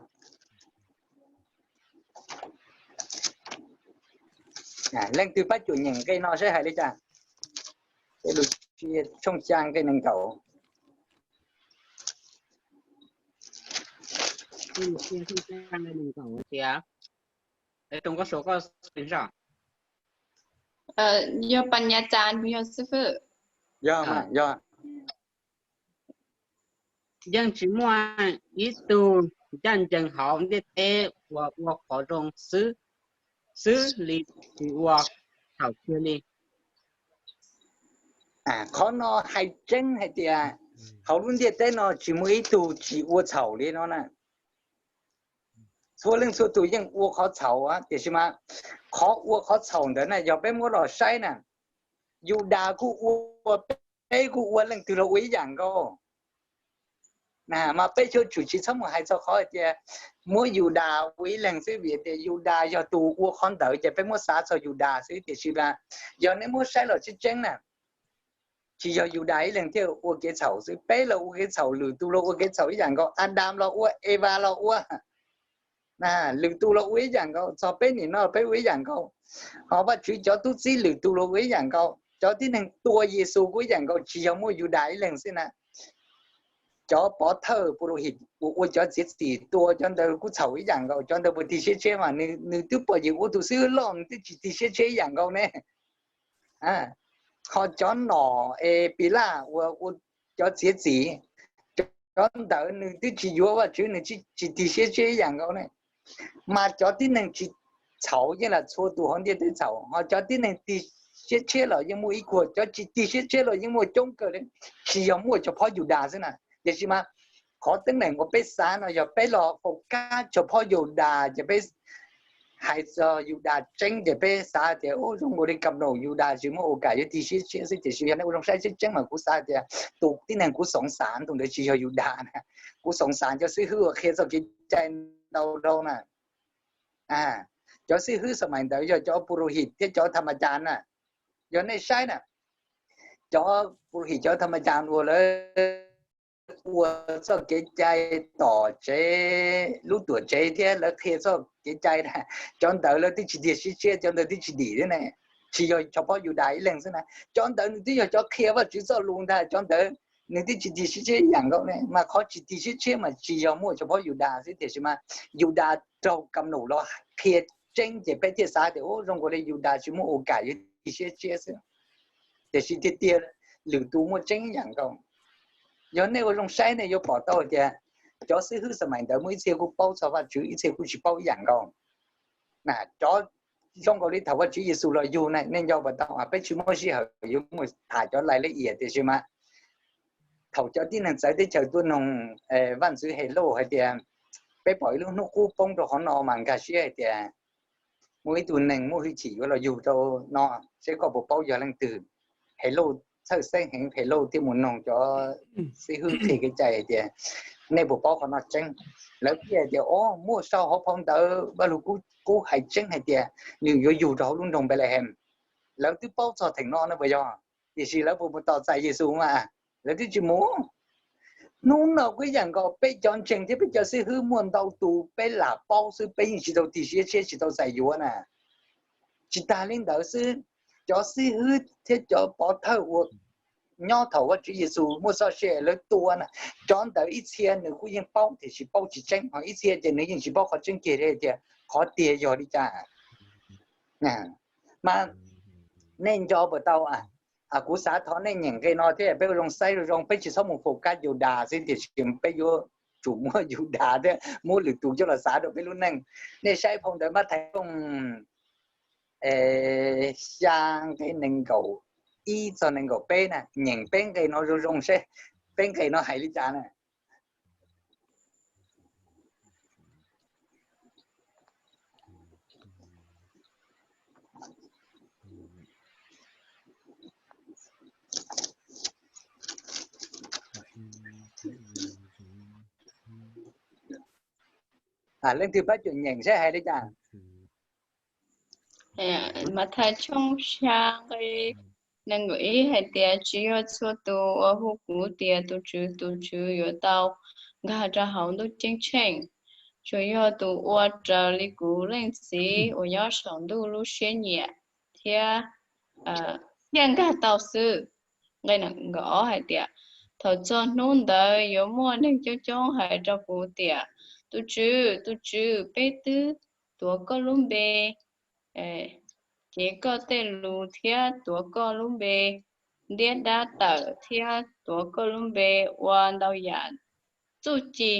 Leej twg pab cuam nyeem nqe no saib hais li cas. Tej Lus Qhia tshooj xya nqe nees nkaum. Tias, yog Paj Nyas Cas yog xib fwb. Yeej tsis muaj ib tug ncaj ncees hauv ntiaj teb uas ua qhov zoo xwb, xwb li tsis ua txhaum kiag li. Qhov no hais tseeb hais tias hauv lub ntiaj teb no tsis muaj ib tug tsis ua txhaum li no na. Txhua leej txhua tus yeej ua qhov txhaum, tiam sis mas qhov ua qhov txhaum ntawd na yog peb muab los saib na, Yudas kuj ua, peb kuj ua, leej twg los ua ib yam nkaus. Mas peb yuav tsum tsis txhob mus hais txog qhov tias muab Yudas ua ib leeg xwb, vim tias Yudas yog tus ua qhov ntawd ces peb muab xav txog Yudas xwb. Tiam sis mas yog nej muab saib los tseeb tseeb na, tsis yog Yudas ib leeg thiaj ua kev txhaum xwb, peb los ua kev txhaum, lwm tus los ua kev txhaum ib yam nkaus, Adas los ua, Evas los ua, lwm tus los ua ib yam nkaus, txog peb nim no peb ua ib yam nkaus. Ho Vajtswv cov tub txib lwm tus los ua ib yam nkaus, cov tib neeg tua Yexus kuj ib yam nkaus, tsis yog muaj Yudas ib leeg xwb na. Cov pov thawj puj lus him uas ua cov txiav txim tua cov ntawd kuj txhaum ib yam nkaus, cov ntawd puas tig siab tshiab mas nws twb pom Yexus ua tus xib hwb loj nws twb tsis tig siab tshiab ib yam nkaus ne. Ho cov nom es Pilaj uas ua cov txiav txim, cov ntawd nws twb tsis yuav Vajtswv nws tsis tig siab tshiab ib yam nkaus ne. Mas cov tib neeg tsis txhaum yeej lam txhua tus hauv ntiaj teb txhaum, ho cov tib neeg tig siab tshiab los yeej muaj ib kuag, cov tsis tig siab tshiab los yeej muaj coob kawg li, tsis yog muaj tsuas phob Yudas xwb na. Tiam sis mas qhov teeb meem uas peb xav no yog peb los focus tsuas phob Yudas ces peb hais txog Yudas tseeb ces peb xav tias ub zoo nkaus li kam naum Yudas tsis muaj ua kam yuav tig siab tshiab xwb. Tiam sis yog nej ua zoo saib tseeb tseeb mas kuv xav tias tus tib neeg kuv xoov xav tus ntawd tsis yog Yudas na. Kuv xoov xav cov xib hwb uas qhia txoj kev cai ntau dhau na. Cov xib hwb xam mais ntawd yog cov puj lus him thiab cov tham ma cas na. Yog nej saib na, cov puj lus him cov tham ma cas uas lawv ua txoj kev cai tom tsev, lub tuam tsev thiab lawv qhia txoj kev cai na, cov ntawd lawv twb tsis tig siab tshiab, cov ntawd twb tsis dim thiab ne. Tsis yog tsuas phob Yudas ib leeg xwb na, cov ntawd nws twb yog cov qhia Vajtswv txoj lus ntag, cov ntawd nws twb tsis tig siab tshiab ib yam nkaus ne. Mas qhov tsis tig siab tshiab mas tsis yog muaj tsuas phob Yudas xwb, tiam sis mas Yudas raug kam naum los qhia tseeb ces peb thiaj xav tias ub zoo nkaus li Yudas tsis muaj ua kam yuav tig siab tshiab xwb. Tiam sis tiag tiag lwm tus muaj tseeb ib yam nkaus. Yog nej ua zoo saib nej yuav pom tau tias cov xib hwb xam mais ntawd muaj ib txhia kuj paub txog Vajtswv, ib txhia kuj tsis paub ib yam nkaus. Cov zoo nkaus li thaum Vajtswv Yexus los yug na, nej nco puas tau, peb tsis muaj sij hawm yuav mus tham cov lais laj iam, tiam sis mas thaum cov tib neeg txawv teb chaws tuaj noog vaj ntxwv Helauj hais tias, peb pom ib lub hnub qub poob rau qhov no mas nkag siab hais tias muaj ib tug neeg muaj hwj chim yuav los yug rau no, seb koj puas paub yog leej twg. Helauj txhawj xeeb heev, Helauj thiaj mus noog cov xib hwb qhia kev cai hais tias, nej puas paub qhov no tseeb? Lawv thiaj hais tias, o, muaj sau hauv phau ntawv Vaj Lug Kub hais tseeb hais tias nws yuav yug rau hauv lub nroog Npelehees. Lawv twb paub txog theem no no puas yog? Tiam sis lawv puas mus tos txais Yexus mas? Lawv twb tsis mus. Hnub no kuj ib yam nkaus, peb cov ntseeg thiab peb cov xib hwb muaj ntau tus peb lam paub xwb, peb yeej tsis tau tig siab tshiab tsis tau txais yuav na. Tsis tag li ntawd xwb, cov xib hwb thiab cov pov thawj uas nyob thaum Vajtswv Yexus muaj txoj sia lawv tua na, cov ntawd ib txhia nws kuj yeej paub tiam sis paub tsis tseeb, ho ib txhia ces nws yeej tsis paub qhov tseeb kiag li tias qhov tiag yog li cas. Mas nej nco puas tau, kuv xav thov nej nyeem nqe no thiab peb ua zoo saib zoo zoo, peb tsis txhob mus focus Yudas xwb, tiam sis peb yuav tsum muab Yudas thiab muab lwm tus coj los xav rau peb lub neej. Nej saib phau ntawv Mathais xya nqe nees nkaum ib txog nees nkaum peb na, nyeem peb nqe no zoo zoo seb peb nqe no hais li cas na. Leej twg pab cuam nyeem seb hais li cas. Mathais tshooj xya nqe nees nkaum ib hais tias, tsis yog txhua tus uas hu kuv tias tus Tswv, tus Tswv yuav tau nkag rau hauv ntuj ceeb tsheej, tsuas yog tus ua raws li kuv Leej Txiv uas nyob saum ntuj lub siab nyiam thiaj thiaj nkag tau xwb. Nqe nees nkaum ob hais tias, thaum txog hnub ntawd yuav muaj neeg coob coob hais rau kuv tias, tus Tswv, tus Tswv, peb twb tuav koj lub npe, cev koj tej lus thiab tuav koj lub npe ntiab dab tawm thiab tuav koj lub npe ua ntau yam txuj ci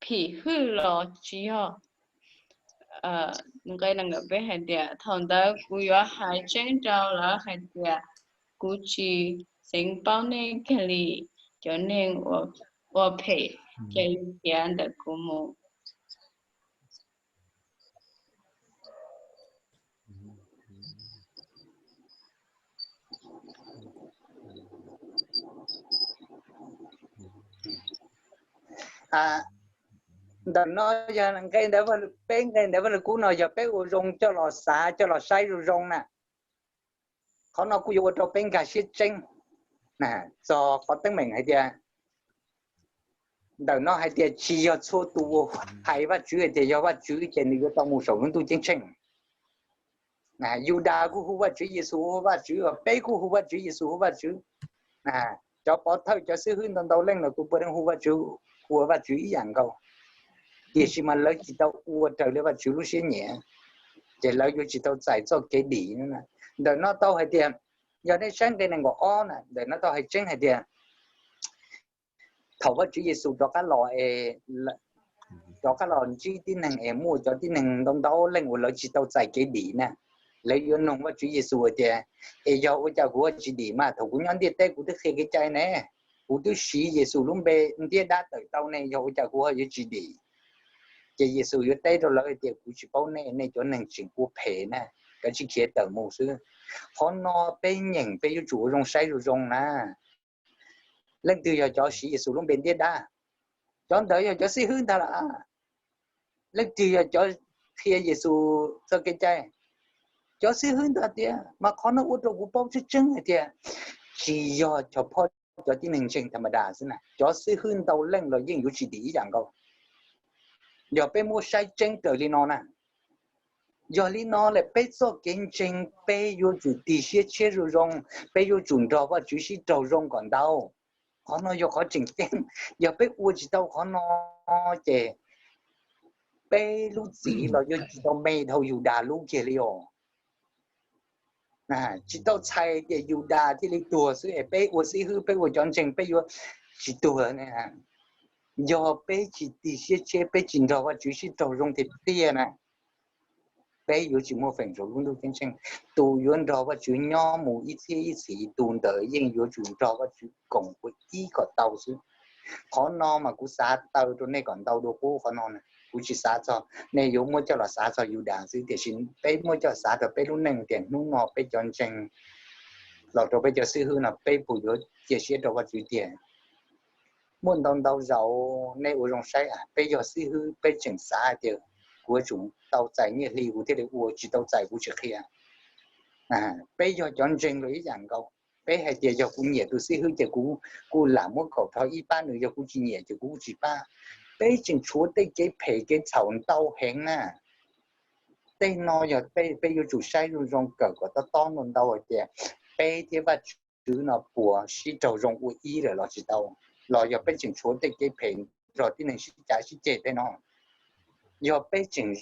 phim hwj los tsis yog? Nqe nees nkaum peb hais tias, thaum ntawd kuv yuav hais tseeb rau lawv hais tias, kuv tsis xeev paub nej kiag li, cov neeg ua phem, cia li khiav ntawm kuv mus. Ntawm no yog nqe ntawd, peb nqe ntawd Vaj Lug Kub no yog peb ua zoo coj los xav coj los saib zoo zoo na. Qhov no kuj yuav ua rau peb nkag siab tseeb txog qhov teeb meem hais tias, ntawm no hais tias tsis yog txhua tus uas hais Vajtswv hais tias yog Vajtswv ces nws yuav tau mus saum lub ntuj ceeb tsheej. Yudas kuj hu Vajtswv Yexus hu Vajtswv, peb kuj hu Vajtswv Yexus hu Vajtswv. Cov pov thawj cov xib hwb ntau ntau leej los kuj puav leej hu Vajtswv ua Vajtswv ib yam nkaus, tiam sis mas lawv tsis tau ua raws li Vajtswv lub siab nyiam, ces lawv yuav tsis tau txais txoj kev dim. Ntawm no tau hais tias, yog nej saib nqe nees nkaum ob na, ntawm no tau hais tseeb hais tias thaum Vajtswv Yexus rov qab los, rov qab los ntsib tib neeg es muaj cov tib neeg ntau ntau leej uas lawv tsis tau txais kev dim na, lawv yuav nug Vajtswv Yexus tias, es yog ua cas kuv ho tsis dim mas? Thaum kuv nyob ntiaj teb kuv twb qhia kev cai ne, kuv twb siv Yexus lub npe ntiab dab tawm tau ne, yog ua cas kuv ho yuav tsis dim? Ces Yexus yuav teb rau lawv tias, kuv tsis paub nej, nej cov neeg tseem ua phem na, kav tsij khiav tawm mus xwb. Qhov no peb nyeem peb yuav tsum ua zoo saib zoo zoo na. Leej twg yog cov siv Yexus lub npe ntiab dab? Cov ntawd yog cov xib hwb ntag las. Leej twg yog cov qhia Yexus txoj kev cai? Cov xib hwb ntag tiag. Mas qhov no ua rau kuv paub tseeb tseeb hais tias tsis yog cov phoj cov tib neeg ntseeg tham ma das xwb na, cov xib hwb ntau leej los yeej yuav tsis dim ib yam nkaus. Yog peb muab saib tseeb raws li no na, yog li no lawm peb txoj kev ntseeg peb yuav tsum tig siab tshiab zoo zoo, peb yuav tsum nrog Vajtswv sib raug zoo kom ntau. Qhov no yog qhov tseem ceeb. Yog peb ua tsis tau qhov no ces peb lub txim los yuav tsis tau me dhau Yudas lub kiag li os. Tsis tau txhais tias Yudas thiaj li tuag xwb es peb ua xib hwb, peb ua cov ntseeg peb yuav tsis tuag. Yog peb tsis tig siab tshiab, peb tsis nrog Vajtswv sib raug zoo tiag tiag na, peb yuav tsis muaj feem saum lub ntuj ceeb tsheej. Tus yuav nrog Vajtswv nyob mus ib txhiab ib txhis, tus ntawd yeej yuav tsum nrog Vajtswv koom ua ib kom tau xwb. Qhov no mas kuv xav taw rau nej kom ntau dua qub qhov no. Kuv tsis xav txog nej yuav muab coj los xav txog Yudas xwb, tiam sis peb muab coj xav rau peb lub neej tias hnub no peb cov ntseeg los rau peb cov xib hwb no peb puas yuav cia siab rau Vajtswv tiag. Muaj ntau ntau zaus nej ua zoo saib, peb yog xib hwb peb tseem xav hais tias kuv yuav tsum tau txais nyiaj hli kuv thiaj li ua, tsis tau txais kuv tsis qhia. Peb yog cov ntseeg los ib yam nkaus, peb hais tias yog kuv nyiam tus xib hwb ces kuv kuj lam muab kaum rho ib pab, nws yog kuv tsis nyiam ces kuv kuj tsis pab. Peb tseem tshuav tej kev phem kev txhaum ntau heev na. Tej no yog peb yuav tsum saib zoo zoo kawm kom tob tob ntau ntau hais tias peb thiab Vajtswv no puas sib raug zoo ua ib lawm los tsis tau, los yog peb tseem tshuav tej kev phem nrog tib neeg sib cav sib ceg tej no. Yog peb tseem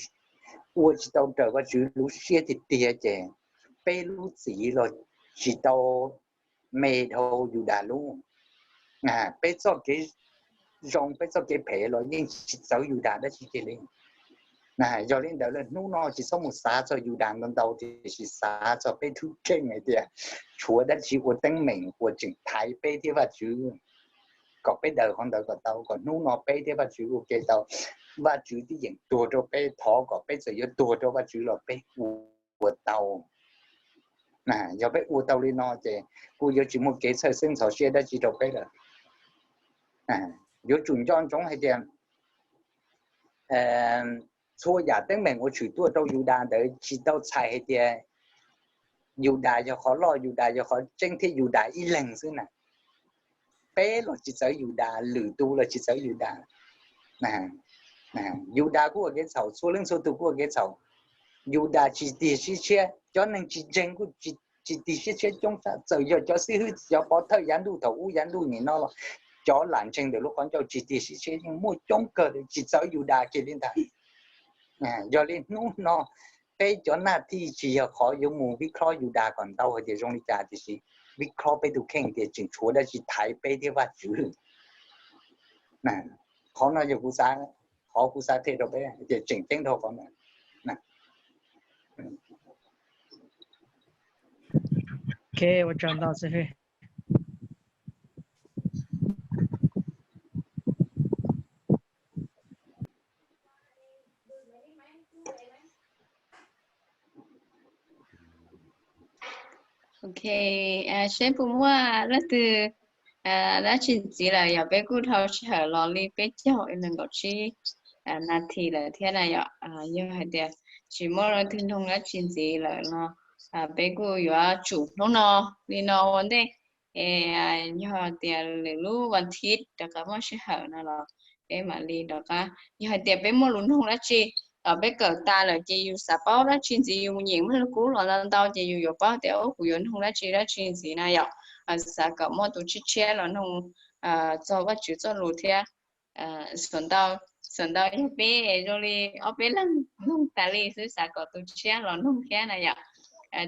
ua tsis tau raws Vajtswv lub siab tiag tiag ces peb lub txim los tsis tau me dhau Yudas lub. Peb txoj kev zoo, peb txoj kev phem los yeej tsis txawv Yudas dab tsi kiag li. Yog li ntawd lawm hnub no tsis txhob mus xav txog Yudas ntau ntau, tiam sis xav txog peb thwj keej hais tias tshuav dab tsi ua teeb meem uas tseem thaiv peb thiab Vajtswv kom peb daws qhov ntawd kom tau, kom hnub no peb thiab Vajtswv ua ke tau. Vajtswv twb yeem tuag rau peb, thov kom peb txawm yuav tuag rau Vajtswv los peb ua tau. Yog peb ua tau li no ces kuj yuav tsis muaj kev txhawj xeeb ntxhov siab dab tsi rau peb lawm. Yuav tsum nco ntsoov hais tias txhua yam teeb meem uas tshwm tuaj rau Yudas ntawd tsis tau txhais hais tias Yudas yog qhov loj, Yudas yog qhov tseeb thiab Yudas ib leeg xwb na. Peb los tsis txawv Yudas, lwm tus los tsis txawv Yudas. Yudas kuj ua kev txhaum, txhua leej txhua tus kuj ua kev txhaum. Yudas tsis tiag sib tshiab, cov neeg tsis ntseeg kuj tsis tiag sib tshiab coob tshaj, txawm yog cov xib hwb, cov pov thawj yav ntuj thaum ub yav ntuj nim no los cov lam ntseeg ntawm lub qhov ncauj tsis tiag sib tshiab yeej muaj coob kawg li, tsis txawv Yudas kiag li ntag. Yog li hnub no peb cov naj thij tsis yog qhov yuav mus vij khlob Yudas kom ntau hais tias zoo li cas, tiam sis vij khlob peb tus kheej tias tseem tshuav dab tsi thaiv peb thiab Vajtswv. Qhov no yog kuv xav, qhov kuv xav qhia rau peb tias tseem ceeb dhau qhov no. Ok, seb puas muaj leej twg dab tsi ntxiv lawm, yog peb kuj dhau sij hawm los li peb caug nees nkaum tsib nas this lawm thiab na yom. Yog hais tias tsis muaj leej twg nug dab tsi ntxiv lawm no, peb kuj yuav tsum hnub no li no ua ntej. Yog tias lwm lub vas thiv rov qab muaj sij hawm no los peb mam li rov qab, yog hais tias peb muaj lus nug dab tsi, peb kawm tas lawm ces yus xav paub dab tsi ntxiv yus mus nyeem Vajluskub los ntau ntau ces yus yuav paub tias kuv yuav nug dab tsi dab tsi ntxiv na yom. Xav kom muaj tus tshiab tshiab los nug txog Vajtswv txoj lus thiab. Xav ntau, xav ntau yog peb zoo li ob peb leeg nug tas li xwb, xav kom tus tshiab los nug thiab na yom.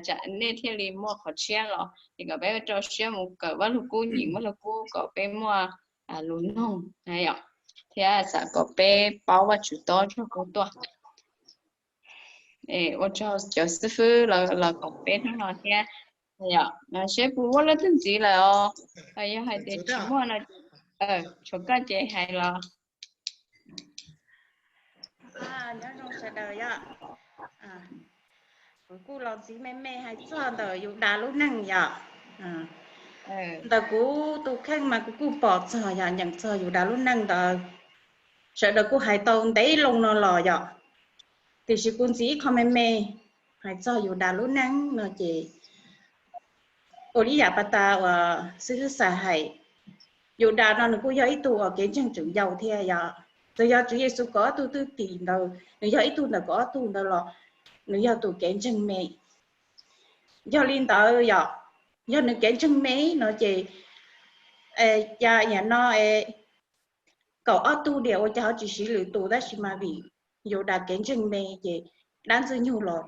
Tsam nej thiaj li muaj qhov tshiab los ces kom peb rau siab mus kawm Vajluskub, nyeem Vajluskub kom peb muaj lus nug na yom, thiab xav kom peb paub Vajtswv tob tsuag kub tuaj. Ua tsaug cov xib fwb los koom peb hnub no thiab. Yog seb puas muaj leej twg ntxiv lawm os. Yog hais tias tsis muaj no, tshuav koj ces hais los. Nyob zoo sawv daws yom. Kuv kuj los ntxiv me me hais txog ntawm Yudas lub neej yom. Ntawm kuv tus kheej mas kuv kuj pom txog yom, nyeem txog Yudas lub neej ntawd, sawv daws kuj hais tau ntev loo no los yom. Tiam sis kuv ntxiv ib qho me me hais txog Yudas lub neej no ces ua li yam pas tas uas xib hwb Xas hais, Yudas no nws kuj yog ib tug uas kev ntseeg tseem yau thiab yom. Txawm yog Tswv Yexus kaum ob tug thwj tim ntawd, nws yog ib tug ntawm kaum ob tug ntawd los nws yog tus kev ntseeg me. Yog li ntawd yom, yog nws kev ntseeg me no ces, cas yam no kaum ob tug diam ua cas ho tsis siv lwm tus, tab sis mas vim Yudas kev ntseeg me ces dab Ntxwg Nyoog los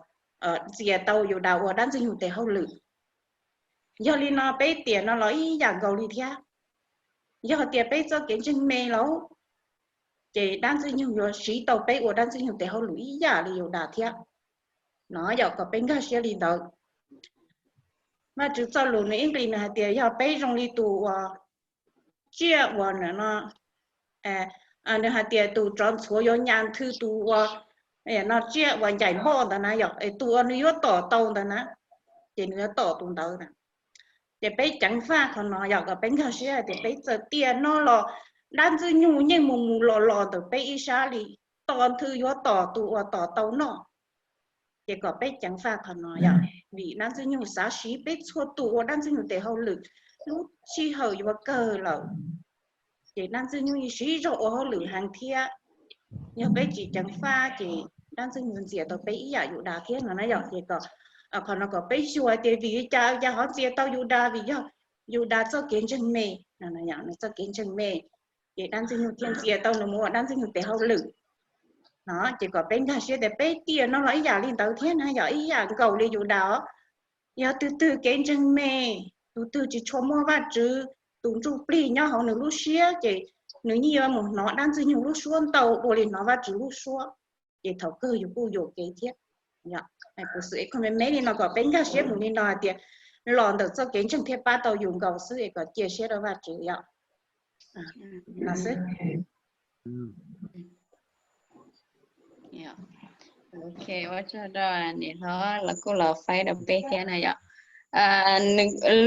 ntxias tau Yudas ua dab Ntxwg Nyoog tes hauj lwm. Yog li no peb tiam no los ib yam nkaus li thiab. Yog tias peb txoj kev ntseeg me lawm, ces dab Ntxwg Nyoog yuav siv tau peb ua dab Ntxwg Nyoog tes hauj lwm ib yam li Yudas thiab. No yog kom peb nkag siab li ntawd. Vajtswv txoj lus nws ib nqis nws hais tias yog peb zoo li tus uas tsiaj uas no, nws hais tias tus tsov ntxhuav yuav nyas nthwv tus uas no tsiaj uas ncaim npoj ntawd na yom, es tus uas nws yuav tom tau ntawd na, ces nws yuav tom tus ntawd na. Ces peb ceev faj qhov no yog kom peb nkag siab hais tias peb txawm tiam no los dab Ntxwg Nyoog yeej mus mus los los ntawm peb ib sab li, tos nthwv yuav tom tus uas tom tau noj. Ces kom peb ceev faj qhov no yom, vim dab Ntxwg Nyoog xav siv peb txhua tus ua dab Ntxwg Nyoog tes hauj lwm, lub sij hawm yuav kawg lawm. Ces dab Ntxwg Nyoog yeej siv zog ua hauj lwm heev thiab. Yog peb tsis ceev faj ces dab Ntxwg Nyoog ntxias tau peb ib yam Yudas thiab no na yom. Ces kom qhov no kom peb xyuas tias vim li cas cas ho ntxias tau Yudas, vim yog Yudas txoj kev ntseeg me, nws txoj kev ntseeg me, ces dab Ntxwg Nyoog thiaj ntxias tau nws mus ua dab Ntxwg Nyoog tes hauj lwm. No ces kom peb nkag siab tias peb tiam no los ib yam li ntawd thiab na yom, ib yam nkaus li Yudas os. Yog tus twg kev ntseeg me, tus twg tsis tshua muaj Vajtswv tus ntsuj plig nyob hauv nws lub siab ces nws yeej yuav mus hnov dab Ntxwg Nyoog lub suab ntau dua li hnov Vajtswv lub suab. Ces thaum kawg yus kuj yuam kev thiab. Kuv xwm me me li no kom peb nkag siab mus li no hais tias los ntawm txoj kev ntseeg thiaj pab tau yus nkaus xwb es kom cia siab rau Vajtswv yom. Los xwb. Ok, ua tsaug rau niam hlob los kuj los faib rau peb thiab na yom.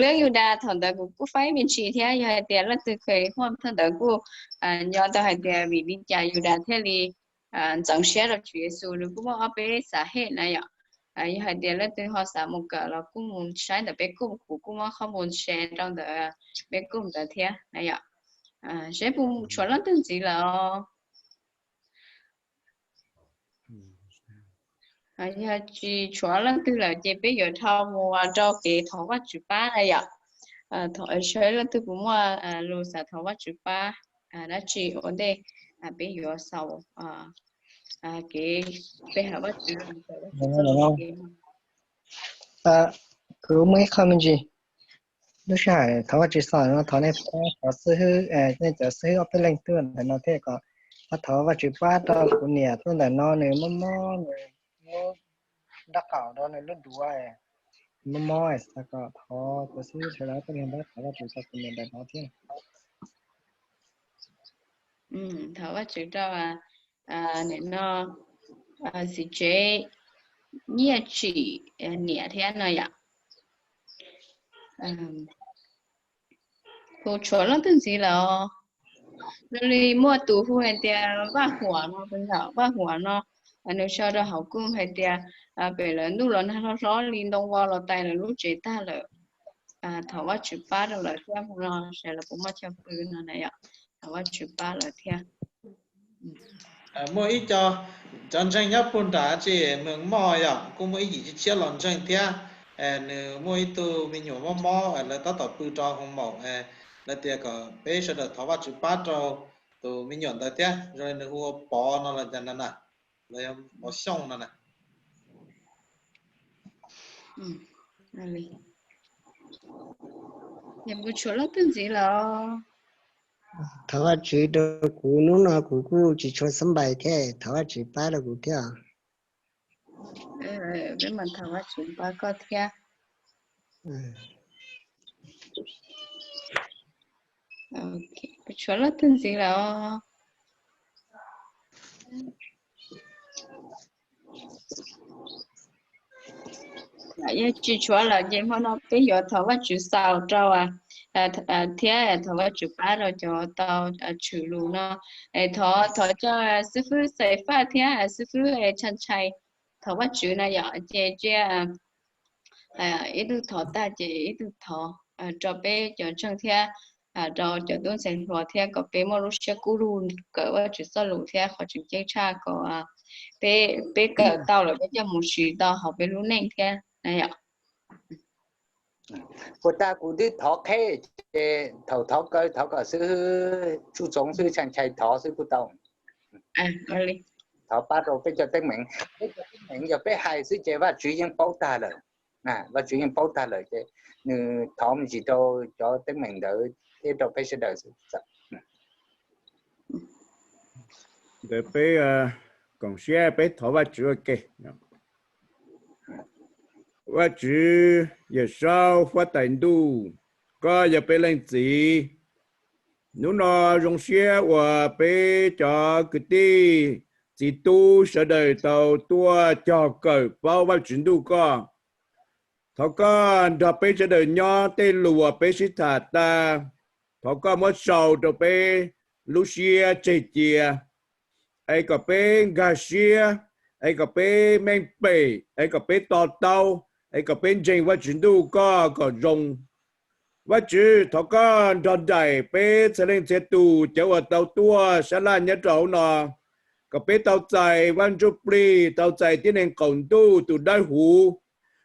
Lub Yudas thaum ntawd kuv kuj faib me ntsis thiab, yog hais tias leej twg kheev huaj thaum ntawd kuj nco tau hais tias vim li cas Yudas thiaj li ntxeev siab rau Tswv Yexus, nws kuj muaj ob peb xav hem na yom. Yog hais tias leej twg ho xav mus kawm los kuj mus saib ntawm peb kuj, kuv kuj muab qhov mus share rau ntawm peb kuj ntawd thiab na yom. Seb puas tshuav leej twg ntxiv lawm os? Yog tsis tshuav leej twg lawm ces peb yuav dhau mus rau kev thov Vajtswv pab na yom. Seb leej twg puas muaj lus xav thov Vajtswv pab dab tsi ua ntej peb yuav xaus kev pe hawm Vajtswv. Kuv muaj ib qho me ntsis. Lub sij hawm thov Vajtswv xaus no thov nej pab thov xib hwb, nej cov xib hwb ob peb leeg tuaj ntawm no thiab kom pab thov Vajtswv pab rau kuv niam tuaj ntawm no, nws mob mob, nws lub nraub qaum rau nws lub duav mob mob, xav kom thov cov xib hwb sawv daws ob peb leeg pab thov Vajtswv rau kuv niam ntawm no thiab. Thov Vajtswv rau nim no txiv tsev Nyiaj Tsim niam thiab no yom. Puas tshuav leej twg ntxiv lawm os? Nws li muaj tus hu hais tias Vaj Huam no, tus ntawm Vaj Huam no, nws sau rau hauv kuj hais tias pem lawv ntuj los nag hlob hlob li, ntoo vau los tais lawv lub tsev tag lawm. Thov Vajtswv pab rau lawv thiab, mus no seb lawv puas muaj chaw pw no na yom. Thov Vajtswv pab lawv thiab. Muaj ib co, cov ntseeg nyob puag nram tsis Mws Moj yom, kuj muaj ib yim tshiab los ntseeg thiab. Nws muaj ib tug me nyuam mob mob, lawv tab tom pw rau hoo maum, lawv tias kom peb sawv daws thov Vajtswv pab rau tus me nyuam ntawd thiab, zoo li nws hu ua Pov no los cas na, Pov Xyooj no na. Puas tshuav leej twg ntxiv lawm? Thov Vajtswv rau kuv, hnub no kuv kuj tsis tshua xab npais thiab, thov Vajtswv pab rau kuv thiab. Peb mam thov Vajtswv pab koj thiab. Puas tshuav leej twg ntxiv lawm? Yog tsis tshuav lawm ces hmo no peb yuav thov Vajtswv xaus rau thiab thov Vajtswv pab rau cov tau tshwm lus no. Thov, thov coj xib fwb Xais Faj thiab xib fwb Tshaj Ntshai thov Vajtswv na yom, ces cia ib tug thov tag ces ib tug thov rau peb cov ntseeg thiab rau cov tub ntxhais hluas thiab kom peb muaj lub siab kub lug kawm Vajtswv txoj lus thiab qhov tseem ceeb tshaj kom peb, peb kawm tau lawm peb coj mus siv tau hauv peb lub neej thiab na yom. Puas tas kuv twb thov qheb ces thaum thov kaw thov kom xib hwb Tsuj Txoov xib hwb Tshaj Ntshai thov xwb kuj tau. Thov pab rau peb cov teeb meem, peb cov teeb meem yog peb hais xwb ces Vajtswv yeej paub tag lawm. Vajtswv yeej paub tag lawm ces nws thov me ntsis rau cov teeb meem ntawd thiab rau peb sawv daws xwb. Ntawd peb koom siab peb thov Vajtswv ua ke. Vajtswv Yawmsaub Huab Tais Ntuj, koj yog peb Leej Txiv. Hnub no zoo siab uas peb cov kwv tij txiv tub sawv daws tau tuaj cog kawm paub Vajtswv Ntuj koj. Thov koj nrog peb sawv daws nyob tej lus uas peb sib tham tas. Thov koj muab sau rau peb lub siab tseg cia, es kom peb nkag siab, es kom peb meej pem, es kom peb to taub, es kom peb ntseeg Vajtswv Ntuj koj kom zoo. Vajtswv, thov koj nrog nraim peb txhia leej txhia tus cov uas tau tuaj sab laj nyob rau hauv no, kom peb tau txais Vaj Ntsujplig, tau txais tib neeg qaum ntuj tus dawb huv,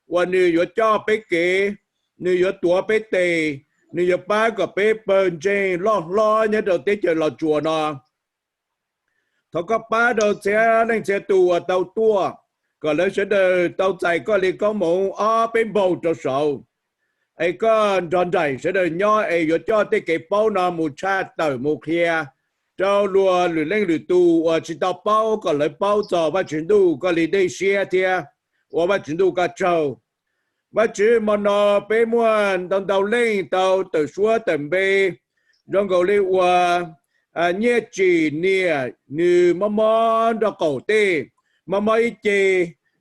uas nws yuav coj peb kev, nws yuav tuav peb tes, nws yuav pab kom peb pawg ntseeg loj hlob nyob rau teb chaws Los Tsuas no. Thov koj pab rau txhia leej txhia tus uas tau tuaj, kom lawv sawv daws tau txais koj li koob hmoov ob peb npaug rau saud. Es koj nrog nraim sawv daws nyob es yuav coj tej kev paub no mus tshaj tawm mus qhia rau luag lwm leej lwm tus uas tsis tau paub kom lawv paub txog Vajtswv Ntuj koj li dej siab thiab ua Vajtswv Ntuj koj tsaug. Vajtswv, hmo no peb muaj ntau ntau leej tau tawm suab tawm npe, zoo nkaus li uas Nyiaj Tsim niam nws mob mob nraub qaum tej, mob mob ib ce,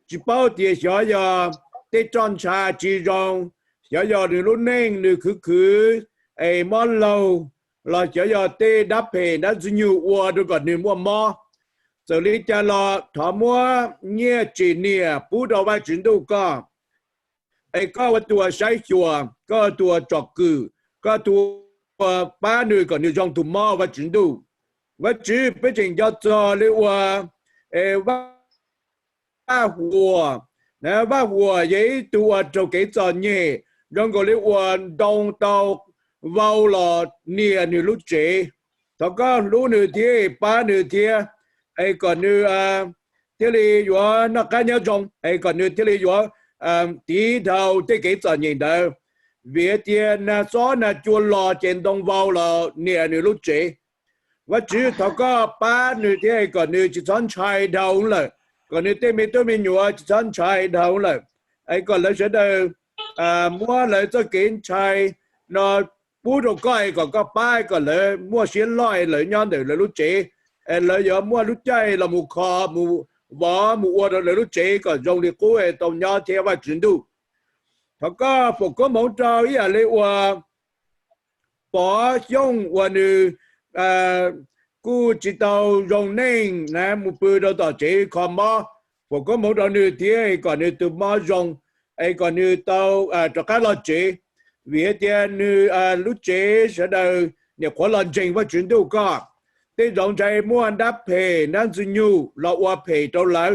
tsis paub tias xyov yog tej roj ntsha tsis zoo, xyov yog nws lub neej nws khwv khwv es mob laug, los xyov yog tej dab phem dab ntxwg nyoog ua rau kom nws muaj mob. Txawm li cas los thov muab nyiaj tsim niam pub rau Vajtswv Ntuj koj, es koj ua tus uas saib xyuas, koj ua tus uas tsom kwm, koj ua tus uas pab nws kom nws zoo tus mob, Vajtswv Ntuj. Vajtswv, peb tseem nco txog li uas Vaj Huas. Vaj Huas yog ib tug uas raug kev txom nyem zoo nkaus li uas ntoo tau vau los nias nws lub tsev. Thov koj hlub nws thiab pab nws thiab, es kom nws thiaj li yuav noj qab nyob zoo, es kom nws thiaj li yuav tiv dhau tej kev txom nyem ntawd. Vim tias nag xob nag cua los ces ntoo vau los nias nws lub tsev. Vajtswv, thov koj pab nws thiab kom nws tsis txhob ntshai dhau lawm, kom nws tej me tub me nyuam tsis txhob ntshai dhau lawm, es kom lawv sawv daws muab lawv txoj kev ntshai no pub rau koj, es kom koj pab kom lawv muaj siab loj, lawv nyob ntawm lawv lub tsev, es lawv yuav muaj lub caij los mus kho, mus vov, mus ua rau lawv lub tsev kom zoo li qub tau nyob thiab, Vajtswv Ntuj. Thov koj foom koob hmoov rau ib yam li uas Pov Xyooj uas nws kuj tsis tau zoo neej na, mus pw rau tom tsev kho mob. Foom koob hmoov rau nws thiab kom nws tus mob zoo, es kom nws tau rov qab los tsev. Vim tias nws lub tsev sawv daws nyuam qhuav los ntseeg Vajtswv Ntuj koj. Tej zaum ntshe muaj nrab phem nrab ntxwg nyug los ua phem rau lawv.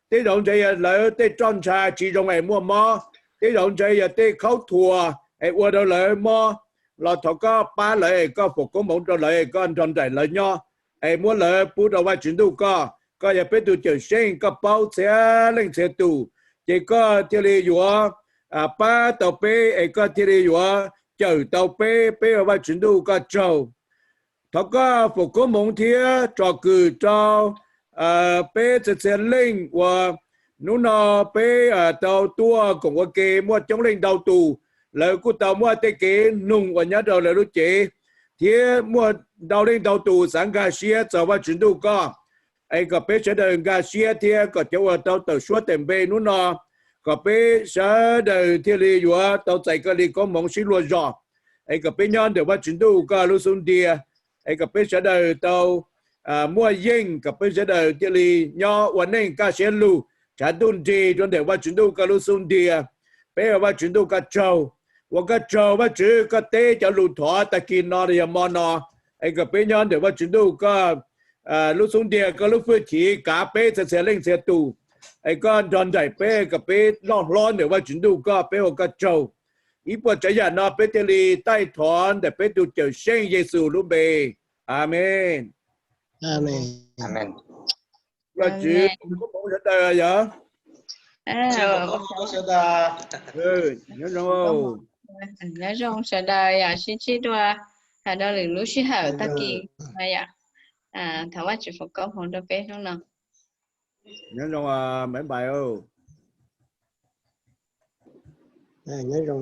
Tej zaum ntshe yog lawv tej roj ntsha tsis zoo es muaj mob. Tej zaum ntshe yog tej khaub thuas es ua rau lawv mob. Los thov koj pab lawv es koj foom koob hmoov rau lawv es koj nrog nraim lawv nyob, es muab lawv pub rau Vajtswv Ntuj koj. Koj yog peb tus Cawmseej, koj paub txhia leej txhia tus, ces koj thiaj li yuav pab tau peb, es koj thiaj li yuav cawm tau peb, peb ua Vajtswv Ntuj koj tsaug. Thov koj foom koob hmoov thiab tsom kwm rau peb txhia txhia leej uas hnub no peb tau tuaj koom ua ke, muaj coob leej ntau tus, lawv kuj tau muaj tej kev nug uas nyob rau lawv lub cev, thiab muaj ntau leej ntau tus xav nkag siab txog Vajtswv Ntuj koj. Es kom peb sawv daws nkag siab thiab kom cov uas tau tawm suab tawm npe hnub no, kom peb sawv daws thiaj li yuav tau txais koj li koob hmoov sib luag zog. Es kom peb nyob ntawm Vajtswv Ntuj koj lub xub ntiag, es kom peb sawv daws tau muaj yeej, kom peb sawv daws thiaj li nyob ua neej kaj siab lug, tshav ntuj nrig rau ntawm Vajtswv Ntuj koj lub xub ntiag. Peb ua Vajtswv Ntuj koj tsaug, ua koj tsaug Vajtswv koj teb cov lus thov tag kis no los yog hmo no. Es kom peb nyob ntawm Vajtswv Ntuj koj lub xub ntiag, koj lub hwj chim kav peb txhia txhia leej txhia tus. Es koj nrog nraim peb kom peb loj hlob ntawm Vajtswv Ntuj koj, peb ua koj tsaug. Ib puas tsav yam no peb thiaj li taij thov ntawm peb tus Cawmseej Yexus lub npe. Amees. Vajtswv foom koob hmoov sawv daws yog. Nyob zoo, nyob zoo sawv daws yom, sib ntsib dua rau lwm lub sij hawm tag kis no yom. Thov Vajtswv foom koob hmoov rau peb hnub no. Nyob zoo, bye bye. Nyob zoo.